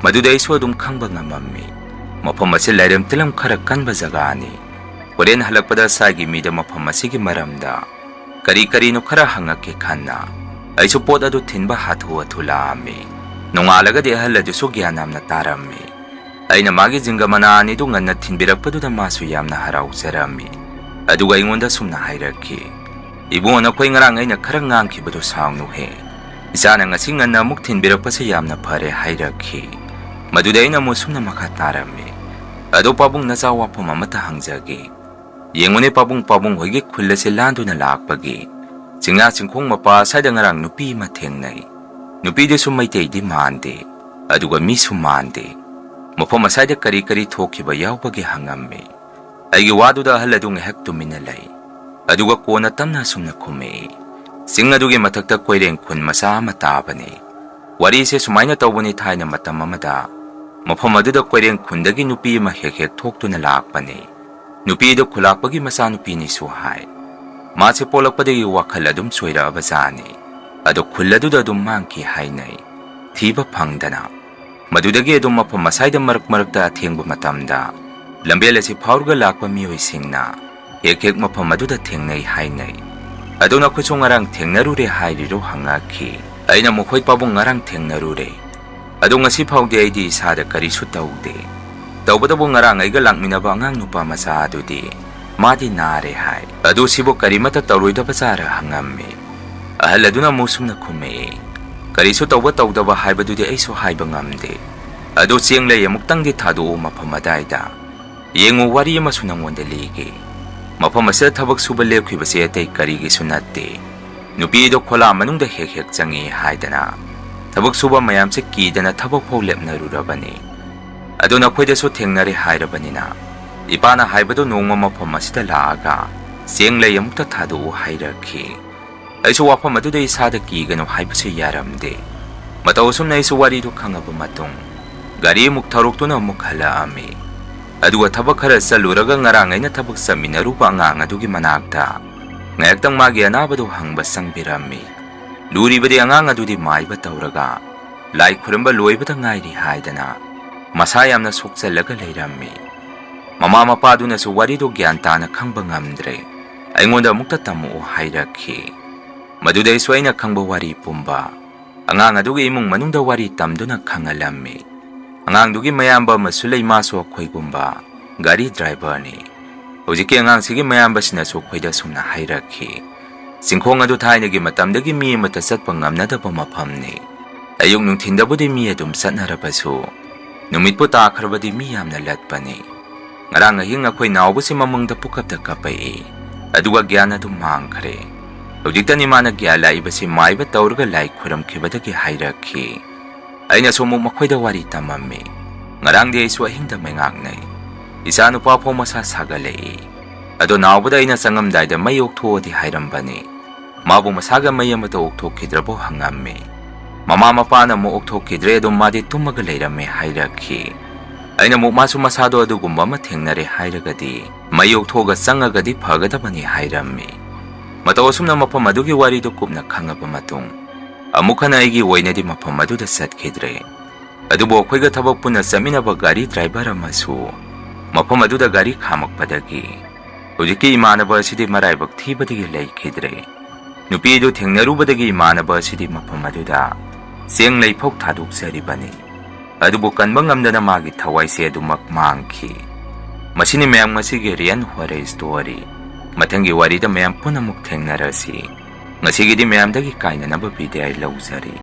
ꯃꯗꯨꯗ ꯑꯩꯁꯨ ꯑꯗꯨꯝ ꯈꯪꯕ ꯉꯝꯃꯝꯃꯤ꯫ ꯃꯐꯝ ꯑꯁꯤ ꯂꯥꯏꯔꯦꯝ ꯇꯤꯂꯝ ꯈꯔ ꯀꯟꯕ ꯖꯒꯥꯅꯤ꯫ ꯍꯣꯔꯦꯟ ꯍꯜꯂꯛꯄꯗ ꯁꯥꯏꯒꯤ ꯃꯤꯗ ꯃꯐꯝ ꯑꯁꯤꯒꯤ ꯃꯔꯝꯗ ꯀꯔꯤ ꯀꯔꯤꯅꯣ ꯈꯔ ꯍꯪꯉꯛꯀꯦ ꯈꯟꯅ ꯑꯩꯁꯨ ꯄꯣꯠ ꯑꯗꯨ ꯊꯤꯟꯕ ꯍꯥꯊꯨ ꯍꯥꯊꯨ ꯂꯥꯛꯑꯝꯃꯤ꯫ ꯅꯣꯡꯉꯥꯜꯂꯒꯗꯤ ꯑꯍꯜ ꯑꯗꯨꯁꯨ ꯒ꯭ꯌꯥꯟ ꯌꯥꯝꯅ ꯇꯥꯔꯝꯃꯤ꯫ ꯑꯩꯅ ꯃꯥꯒꯤ ꯖꯤꯡꯒ ꯃꯅꯥ ꯑꯅꯤꯗꯨ ꯉꯟꯅ ꯊꯤꯟꯕꯤꯔꯛꯄꯗꯨꯗ ꯃꯥꯁꯨ ꯌꯥꯝꯅ ꯍꯔꯥꯎꯖꯔꯝꯃꯤ꯫ ꯑꯗꯨꯒ ꯑꯩꯉꯣꯟꯗ ꯁꯨꯝꯅ ꯍꯥꯏꯔꯛꯈꯤ, "ꯏꯕꯨꯡꯉꯣ, ꯅꯈꯣꯏ ꯉꯔꯥꯡ ꯑꯩꯅ ꯈꯔ ꯉꯥꯡꯈꯤꯕꯗꯨ ꯁꯥꯎꯅꯨꯍꯦ꯫ ꯏꯆꯥꯅ ꯉꯁꯤ ꯉꯟꯅ ꯑꯃꯨꯛ ꯊꯤꯟꯕꯤꯔꯛꯄꯁꯦ ꯌꯥꯝꯅ ꯐꯔꯦ" ꯍꯥꯏꯔꯛꯈꯤ꯫ ꯃꯗꯨꯗ ꯑꯩꯅ ꯑꯃꯨꯛ ꯁꯨꯝꯅ ꯃꯈꯥ ꯇꯥꯔꯝꯃꯤ, "ꯑꯗꯣ ꯄꯥꯕꯨꯡ, ꯅꯆꯥ ꯋꯥꯐꯝ ꯑꯃꯇ ꯍꯪꯖꯒꯦ꯫ ꯌꯦꯡꯉꯨꯅꯦ ꯄꯥꯕꯨꯡ, ꯄꯥꯕꯨꯡ ꯍꯣꯏꯒꯤ ꯈꯨꯜ ꯑꯁꯤ ꯂꯥꯟꯗꯨꯅ ꯂꯥꯛꯄꯒꯤ ꯆꯤꯡꯌꯥ ꯆꯤꯡꯈꯣꯡ ꯃꯄꯥ ꯑꯁ꯭ꯋꯥꯏꯗ ꯉꯔꯥꯡ ꯅꯨꯄꯤ ꯑꯃ ꯊꯦꯡꯅꯩ꯫ ꯅꯨꯄꯤꯗꯨꯁꯨ ꯃꯩꯇꯩꯗꯤ ꯃꯥꯟꯗꯦ, ꯑꯗꯨꯒ ꯃꯤꯁꯨ ꯃꯥꯟꯗꯦ꯫ ꯃꯐꯝ ꯑꯁ꯭ꯋꯥꯏꯗ ꯀꯔꯤ ꯀꯔꯤ ꯊꯣꯛꯈꯤꯕ ꯌꯥꯎꯕꯒꯦ?" ꯍꯪꯉꯝꯃꯤ꯫ ꯑꯩꯒꯤ ꯋꯥꯗꯨꯗ ꯑꯍꯜ ꯑꯗꯨ ꯉꯥꯏꯍꯥꯛ ꯇꯨꯃꯤꯟꯅ ꯂꯩ꯫ ꯑꯗꯨꯒ ꯀꯣꯟꯅ ꯇꯞꯅ ꯑꯁꯨꯝꯅ ꯈꯨꯝꯃꯛꯏ, "ꯆꯤꯡ ꯑꯗꯨꯒꯤ ꯃꯊꯛꯇ ꯀꯣꯏꯔꯦꯡ ꯈꯨꯟ ꯃꯆꯥ ꯑꯃ ꯇꯥꯕꯅꯤ꯫ ꯋꯥꯔꯤꯁꯦ ꯁꯨꯃꯥꯏꯅ ꯇꯧꯕꯅꯤ, ꯊꯥꯏꯅ ꯃꯇꯝ ꯑꯃꯗ ꯃꯐꯝ ꯑꯗꯨꯗ ꯀꯣꯏꯔꯦꯡ ꯈꯨꯟꯗꯒꯤ ꯅꯨꯄꯤ ꯑꯃ ꯍꯦꯛ ꯍꯦꯛ ꯊꯣꯛꯇꯨꯅ ꯂꯥꯛꯄꯅꯤ꯫ ꯅꯨꯄꯤꯗꯨ ꯈꯨꯂꯥꯛꯄꯒꯤ ꯃꯆꯥꯅꯨꯄꯤꯅꯤꯁꯨ ꯍꯥꯏ꯫ ꯃꯥꯁꯦ ꯄꯣꯛꯂꯛꯄꯗꯒꯤ ꯋꯥꯈꯜ ꯑꯗꯨꯝ ꯁꯣꯏꯔꯛꯑꯕ ꯖꯥꯠꯅꯤ꯫ ꯑꯗꯣ ꯈꯨꯜ ꯑꯗꯨꯗ ꯑꯗꯨꯝ ꯃꯥꯡꯈꯤ ꯍꯥꯏꯅꯩ, ꯊꯤꯕ ꯐꯪꯗꯅ꯫ ꯃꯗꯨꯗꯒꯤ ꯑꯗꯨꯝ ꯃꯐꯝ ꯑꯁꯥꯏꯗ ꯃꯔꯛ ꯃꯔꯛꯇ ꯑꯊꯦꯡꯕ ꯃꯇꯝꯗ ꯂꯝꯕꯦꯜ ꯑꯁꯤ ꯐꯥꯎꯔꯒ ꯂꯥꯛꯄ ꯃꯤꯑꯣꯏꯁꯤꯡꯅ ꯍꯦꯛ ꯍꯦꯛ ꯃꯐꯝ ꯑꯗꯨꯗ ꯊꯦꯡꯅꯩ ꯍꯥꯏꯅꯩ꯫ ꯑꯗꯣ ꯅꯈꯣꯏꯁꯨ ꯉꯔꯥꯡ ꯊꯦꯡꯅꯔꯨꯔꯦ ꯍꯥꯏꯔꯤꯔꯣ?" ꯍꯪꯉꯛꯈꯤ꯫ ꯑꯩꯅ ꯃꯈꯣꯏ ꯄꯥꯕꯨꯡ ꯉꯔꯥꯡ ꯊꯦꯡꯅꯔꯨꯔꯦ꯫ ꯑꯗꯣ ꯉꯁꯤ ꯐꯥꯎꯗꯤ ꯑꯩꯗꯤ ꯏꯁꯥꯗ ꯀꯔꯤꯁꯨ ꯇꯧꯗꯦ꯫ ꯇꯧꯕꯇꯕꯨ ꯉꯔꯥꯡ ꯑꯩꯒ ꯂꯥꯛꯃꯤꯟꯅꯕ ꯑꯉꯥꯡ ꯅꯨꯄꯥ ꯃꯆꯥ ꯑꯗꯨꯗꯤ ꯃꯥꯗꯤ ꯅꯥꯔꯦ ꯍꯥꯏ꯫ "ꯑꯗꯨ ꯁꯤꯕꯨ ꯀꯔꯤꯃꯠꯇ ꯇꯧꯔꯣꯏꯗꯕ ꯖꯥꯔ?" ꯍꯪꯉꯝꯃꯤ꯫ ꯑꯍꯜ ꯑꯗꯨꯅ ꯑꯃꯨꯛ ꯁꯨꯝꯅ ꯈꯨꯝꯃꯛꯏ, "ꯀꯔꯤꯁꯨ ꯇꯧꯕ ꯇꯧꯗꯕ ꯍꯥꯏꯕꯗꯨꯗꯤ ꯑꯩꯁꯨ ꯍꯥꯏꯕ ꯉꯝꯗꯦ꯫ ꯑꯗꯨ ꯆꯦꯡ ꯂꯩ ꯑꯃꯨꯛꯇꯪꯗꯤ ꯊꯥꯗꯣꯛꯎ ꯃꯐꯝ ꯑꯗꯥꯏꯗ꯫ ꯌꯦꯡꯉꯨ, ꯋꯥꯔꯤ ꯑꯃꯁꯨ ꯅꯪꯉꯣꯟꯗ ꯂꯤꯒꯦ꯫ ꯃꯐꯝ ꯑꯁꯤꯗ ꯊꯕꯛ ꯁꯨꯕ ꯂꯦꯞꯈꯤꯕꯁꯦ ꯑꯇꯩ ꯀꯔꯤꯒꯤꯁꯨ ꯅꯠꯇꯦ꯫ ꯅꯨꯄꯤ ꯑꯗꯨ ꯈꯣꯂꯥ ꯃꯅꯨꯡꯗ ꯍꯦꯛ ꯍꯦꯛ ꯆꯪꯉꯤ ꯍꯥꯏꯗꯅ ꯊꯕꯛ ꯁꯨꯕ ꯃꯌꯥꯝꯁꯦ ꯀꯤꯗꯅ ꯊꯕꯛ ꯐꯥꯎ ꯂꯦꯞꯅꯔꯨꯔꯕꯅꯤ꯫ ꯑꯗꯨ ꯅꯈꯣꯏꯗꯁꯨ ꯊꯦꯡꯅꯔꯦ ꯍꯥꯏꯔꯕꯅꯤꯅ, ꯏꯄꯥꯅ ꯍꯥꯏꯕꯗꯨ ꯅꯣꯡꯃ ꯃꯐꯝ ꯑꯁꯤꯗ ꯂꯥꯛꯑꯒ ꯆꯦꯡ ꯂꯩ ꯑꯃꯨꯛꯇ ꯊꯥꯗꯣꯛꯎ ꯍꯥꯏꯔꯛꯈꯤ꯫ ꯑꯩꯁꯨ ꯋꯥꯐꯝ ꯑꯗꯨꯗ ꯏꯁꯥꯗ ꯀꯤꯒꯅꯨ ꯍꯥꯏꯕꯁꯨ ꯌꯥꯔꯝꯗꯦ꯫ ꯃꯇꯧ ꯑꯁꯨꯝꯅ ꯑꯩꯁꯨ ꯋꯥꯔꯤꯗꯨ ꯈꯪꯉꯕ ꯃꯇꯨꯡ, ꯒꯥꯔꯤ ꯑꯃꯨꯛ ꯊꯧꯔꯣꯛꯇꯨꯅ ꯑꯃꯨꯛ ꯍꯜꯂꯛꯑꯝꯃꯤ꯫ ꯑꯗꯨꯒ ꯊꯕꯛ ꯈꯔ ꯆꯠꯂꯨꯔꯒ ꯉꯔꯥꯡ ꯑꯩꯅ ꯊꯕꯛ ꯆꯠꯃꯤꯟꯅꯔꯨꯕ ꯑꯉꯥꯡ ꯑꯗꯨꯒꯤ ꯃꯅꯥꯛꯇ ꯉꯥꯏꯍꯥꯛꯇꯪ ꯃꯥꯒꯤ ꯑꯅꯥꯕꯗꯨ ꯍꯪꯕ ꯆꯪꯕꯤꯔꯝꯃꯤ꯫ ꯂꯨꯔꯤꯕꯗꯤ ꯑꯉꯥꯡ ꯑꯗꯨꯗꯤ ꯃꯥꯏꯕ ꯇꯧꯔꯒ ꯂꯥꯏ ꯈꯨꯔꯨꯝꯕ ꯂꯣꯏꯕꯗ ꯉꯥꯏꯔꯤ ꯍꯥꯏꯗꯅ ꯃꯁꯥ ꯌꯥꯝꯅ ꯁꯣꯛꯆꯜꯂꯒ ꯂꯩꯔꯝꯃꯤ꯫ ꯃꯃꯥ ꯃꯄꯥꯗꯨꯅꯁꯨ ꯋꯥꯔꯤꯗꯨ ꯒ꯭ꯌꯥꯟ ꯇꯥꯅ ꯈꯪꯕ ꯉꯝꯗ꯭ꯔꯦ꯫ ꯑꯩꯉꯣꯟꯗ ꯑꯃꯨꯛꯇ ꯇꯝꯃꯛꯎ ꯍꯥꯏꯔꯛꯈꯤ꯫ ꯃꯗꯨꯗꯩꯁꯨ ꯑꯩꯅ ꯈꯪꯕ ꯋꯥꯔꯤ ꯄꯨꯝꯕ ꯑꯉꯥꯡ ꯑꯗꯨꯒꯤ ꯏꯃꯨꯡ ꯃꯅꯨꯡꯗ ꯋꯥꯔꯤ ꯇꯝꯗꯨꯅ ꯈꯪꯍꯜꯂꯝꯃꯤ꯫ ꯑꯉꯥꯡꯗꯨꯒꯤ ꯃꯌꯥꯝꯕ ꯑꯃꯁꯨ ꯂꯩ, ꯃꯥꯁꯨ ꯑꯩꯈꯣꯏꯒꯨꯝꯕ ꯒꯥꯔꯤ ꯗ꯭ꯔꯥꯏꯚꯔꯅꯤ꯫ ꯍꯧꯖꯤꯛꯀꯤ ꯑꯉꯥꯡꯁꯤꯒꯤ ꯃꯌꯥꯝꯕꯁꯤꯅꯁꯨ ꯑꯩꯈꯣꯏꯗ ꯑꯁꯨꯝꯅ ꯍꯥꯏꯔꯛꯈꯤ, ꯆꯤꯡꯈꯣꯡ ꯑꯗꯨ ꯊꯥꯏꯅꯒꯤ ꯃꯇꯝꯗꯒꯤ ꯃꯤ ꯑꯃꯠꯇ ꯆꯠꯄ ꯉꯝꯅꯗꯕ ꯃꯐꯝꯅꯤ꯫ ꯑꯌꯨꯛ ꯅꯨꯡꯊꯤꯟꯗꯕꯨꯗꯤ ꯃꯤ ꯑꯗꯨꯝ ꯆꯠꯅꯔꯕꯁꯨ, ꯅꯨꯃꯤꯠꯄꯨ ꯇꯥꯈ꯭ꯔꯕꯗꯤ ꯃꯤ ꯌꯥꯝꯅ ꯂꯠꯄꯅꯤ꯫ ꯉꯔꯥꯡ ꯑꯍꯤꯡ ꯑꯩꯈꯣꯏ ꯅꯥꯎꯕꯁꯤ ꯃꯃꯪꯗ ꯄꯨꯀꯞꯇ ꯀꯞꯄꯛꯏ, ꯑꯗꯨꯒ ꯒ꯭ꯌꯥꯟ ꯑꯗꯨꯝ ꯃꯥꯡꯈ꯭ꯔꯦ꯫ ꯍꯧꯖꯤꯛꯇꯅꯤ ꯃꯥꯅ ꯒ꯭ꯌꯥꯟ ꯂꯥꯛꯏꯕꯁꯤ ꯃꯥꯏꯕ ꯇꯧꯔꯒ ꯂꯥꯏ ꯈꯨꯔꯝꯈꯤꯕꯗꯒꯤ ꯍꯥꯏꯔꯛꯈꯤ꯫ ꯑꯩꯅꯁꯨ ꯑꯃꯨꯛ ꯃꯈꯣꯏꯗ ꯋꯥꯔꯤ ꯇꯝꯃꯝꯃꯤ꯫ ꯉꯔꯥꯡꯗꯤ ꯑꯩꯁꯨ ꯑꯍꯤꯡꯗ ꯃꯩꯉꯥꯛꯅꯩ꯫ ꯏꯆꯥ ꯅꯨꯄꯥ ꯐꯥꯎ ꯃꯁꯥ ꯁꯥꯒꯠꯂꯛꯏ꯫ ꯑꯗꯣ ꯅꯥꯎꯕꯗ ꯑꯩꯅ ꯆꯪꯉꯝꯗꯥꯏꯗ ꯃꯩ ꯑꯣꯛꯊꯣꯛꯑꯣꯗꯤ ꯍꯥꯏꯔꯝꯕꯅꯤ꯫ ꯃꯥꯕꯨ ꯃꯁꯥꯒ ꯃꯩ ꯑꯃꯠꯇ ꯑꯣꯛꯊꯣꯛꯈꯤꯗ꯭ꯔꯕꯣ ꯍꯪꯉꯝꯃꯤ꯫ ꯃꯃꯥ ꯃꯄꯥꯅ ꯑꯃꯨꯛ ꯑꯣꯛꯊꯣꯛꯈꯤꯗ꯭ꯔꯦ, ꯑꯗꯨꯝ ꯃꯥꯗꯤ ꯇꯨꯝꯃꯒ ꯂꯩꯔꯝꯃꯦ ꯍꯥꯏꯔꯛꯈꯤ꯫ ꯑꯩꯅ ꯑꯃꯨꯛ ꯃꯥꯁꯨ ꯃꯁꯥꯗꯣ ꯑꯗꯨꯒꯨꯝꯕ ꯑꯃ ꯊꯦꯡꯅꯔꯦ ꯍꯥꯏꯔꯒꯗꯤ ꯃꯩ ꯑꯣꯛꯊꯣꯛꯑꯒ ꯆꯪꯉꯒꯗꯤ ꯐꯒꯗꯕꯅꯤ ꯍꯥꯏꯔꯝꯃꯤ꯫ ꯃꯇꯧ ꯑꯁꯨꯝꯅ ꯃꯐꯝ ꯑꯗꯨꯒꯤ ꯋꯥꯔꯤꯗꯨ ꯀꯨꯞꯅ ꯈꯪꯉꯕ ꯃꯇꯨꯡ, ꯑꯃꯨꯛ ꯍꯟꯅ ꯑꯩꯒꯤ ꯑꯣꯏꯅꯗꯤ ꯃꯐꯝ ꯑꯗꯨꯗ ꯆꯠꯈꯤꯗ꯭ꯔꯦ꯫ ꯑꯗꯨꯕꯨ ꯑꯩꯈꯣꯏꯒ ꯊꯕꯛ ꯄꯨꯟꯅ ꯆꯠꯃꯤꯟꯅꯕ ꯒꯥꯔꯤ ꯗ꯭ꯔꯥꯏꯚꯔ ꯑꯃꯁꯨ ꯃꯐꯝ ꯑꯗꯨꯗ ꯒꯥꯔꯤ ꯈꯥꯝꯃꯛꯄꯗꯒꯤ ꯍꯧꯖꯤꯛꯀꯤ ꯏꯃꯥꯟꯅꯕ ꯑꯁꯤꯗꯤ ꯃꯔꯥꯏꯕꯛ ꯊꯤꯕꯗꯒꯤ ꯂꯩꯈꯤꯗ꯭ꯔꯦ꯫ ꯅꯨꯄꯤ ꯑꯗꯨ ꯊꯦꯡꯅꯔꯨꯕꯗꯒꯤ ꯏꯃꯥꯟꯅꯕ ꯑꯁꯤꯗꯤ ꯃꯐꯝ ꯑꯗꯨꯗ ꯆꯦꯡ ꯂꯩꯐꯧ ꯊꯥꯗꯣꯛꯆꯔꯤꯕꯅꯤ꯫ ꯑꯗꯨꯕꯨ ꯀꯟꯕ ꯉꯝꯗꯅ ꯃꯥꯒꯤ ꯊꯋꯥꯏꯁꯦ ꯑꯗꯨꯃꯛ ꯃꯥꯡꯈꯤ꯫ ꯃꯁꯤꯅꯤ ꯃꯌꯥꯝ ꯉꯁꯤꯒꯤ Real Horror Story꯫ ꯃꯊꯪꯒꯤ ꯋꯥꯔꯤꯗ ꯃꯌꯥꯝ ꯄꯨꯟꯅ ꯑꯃꯨꯛ ꯊꯦꯡꯅꯔꯁꯤ꯫ ꯉꯁꯤꯒꯤꯗꯤ ꯃꯌꯥꯝꯗꯒꯤ ꯀꯥꯏꯅꯅꯕ ꯕꯤꯗꯥꯏ ꯂꯧꯖꯔꯤ꯫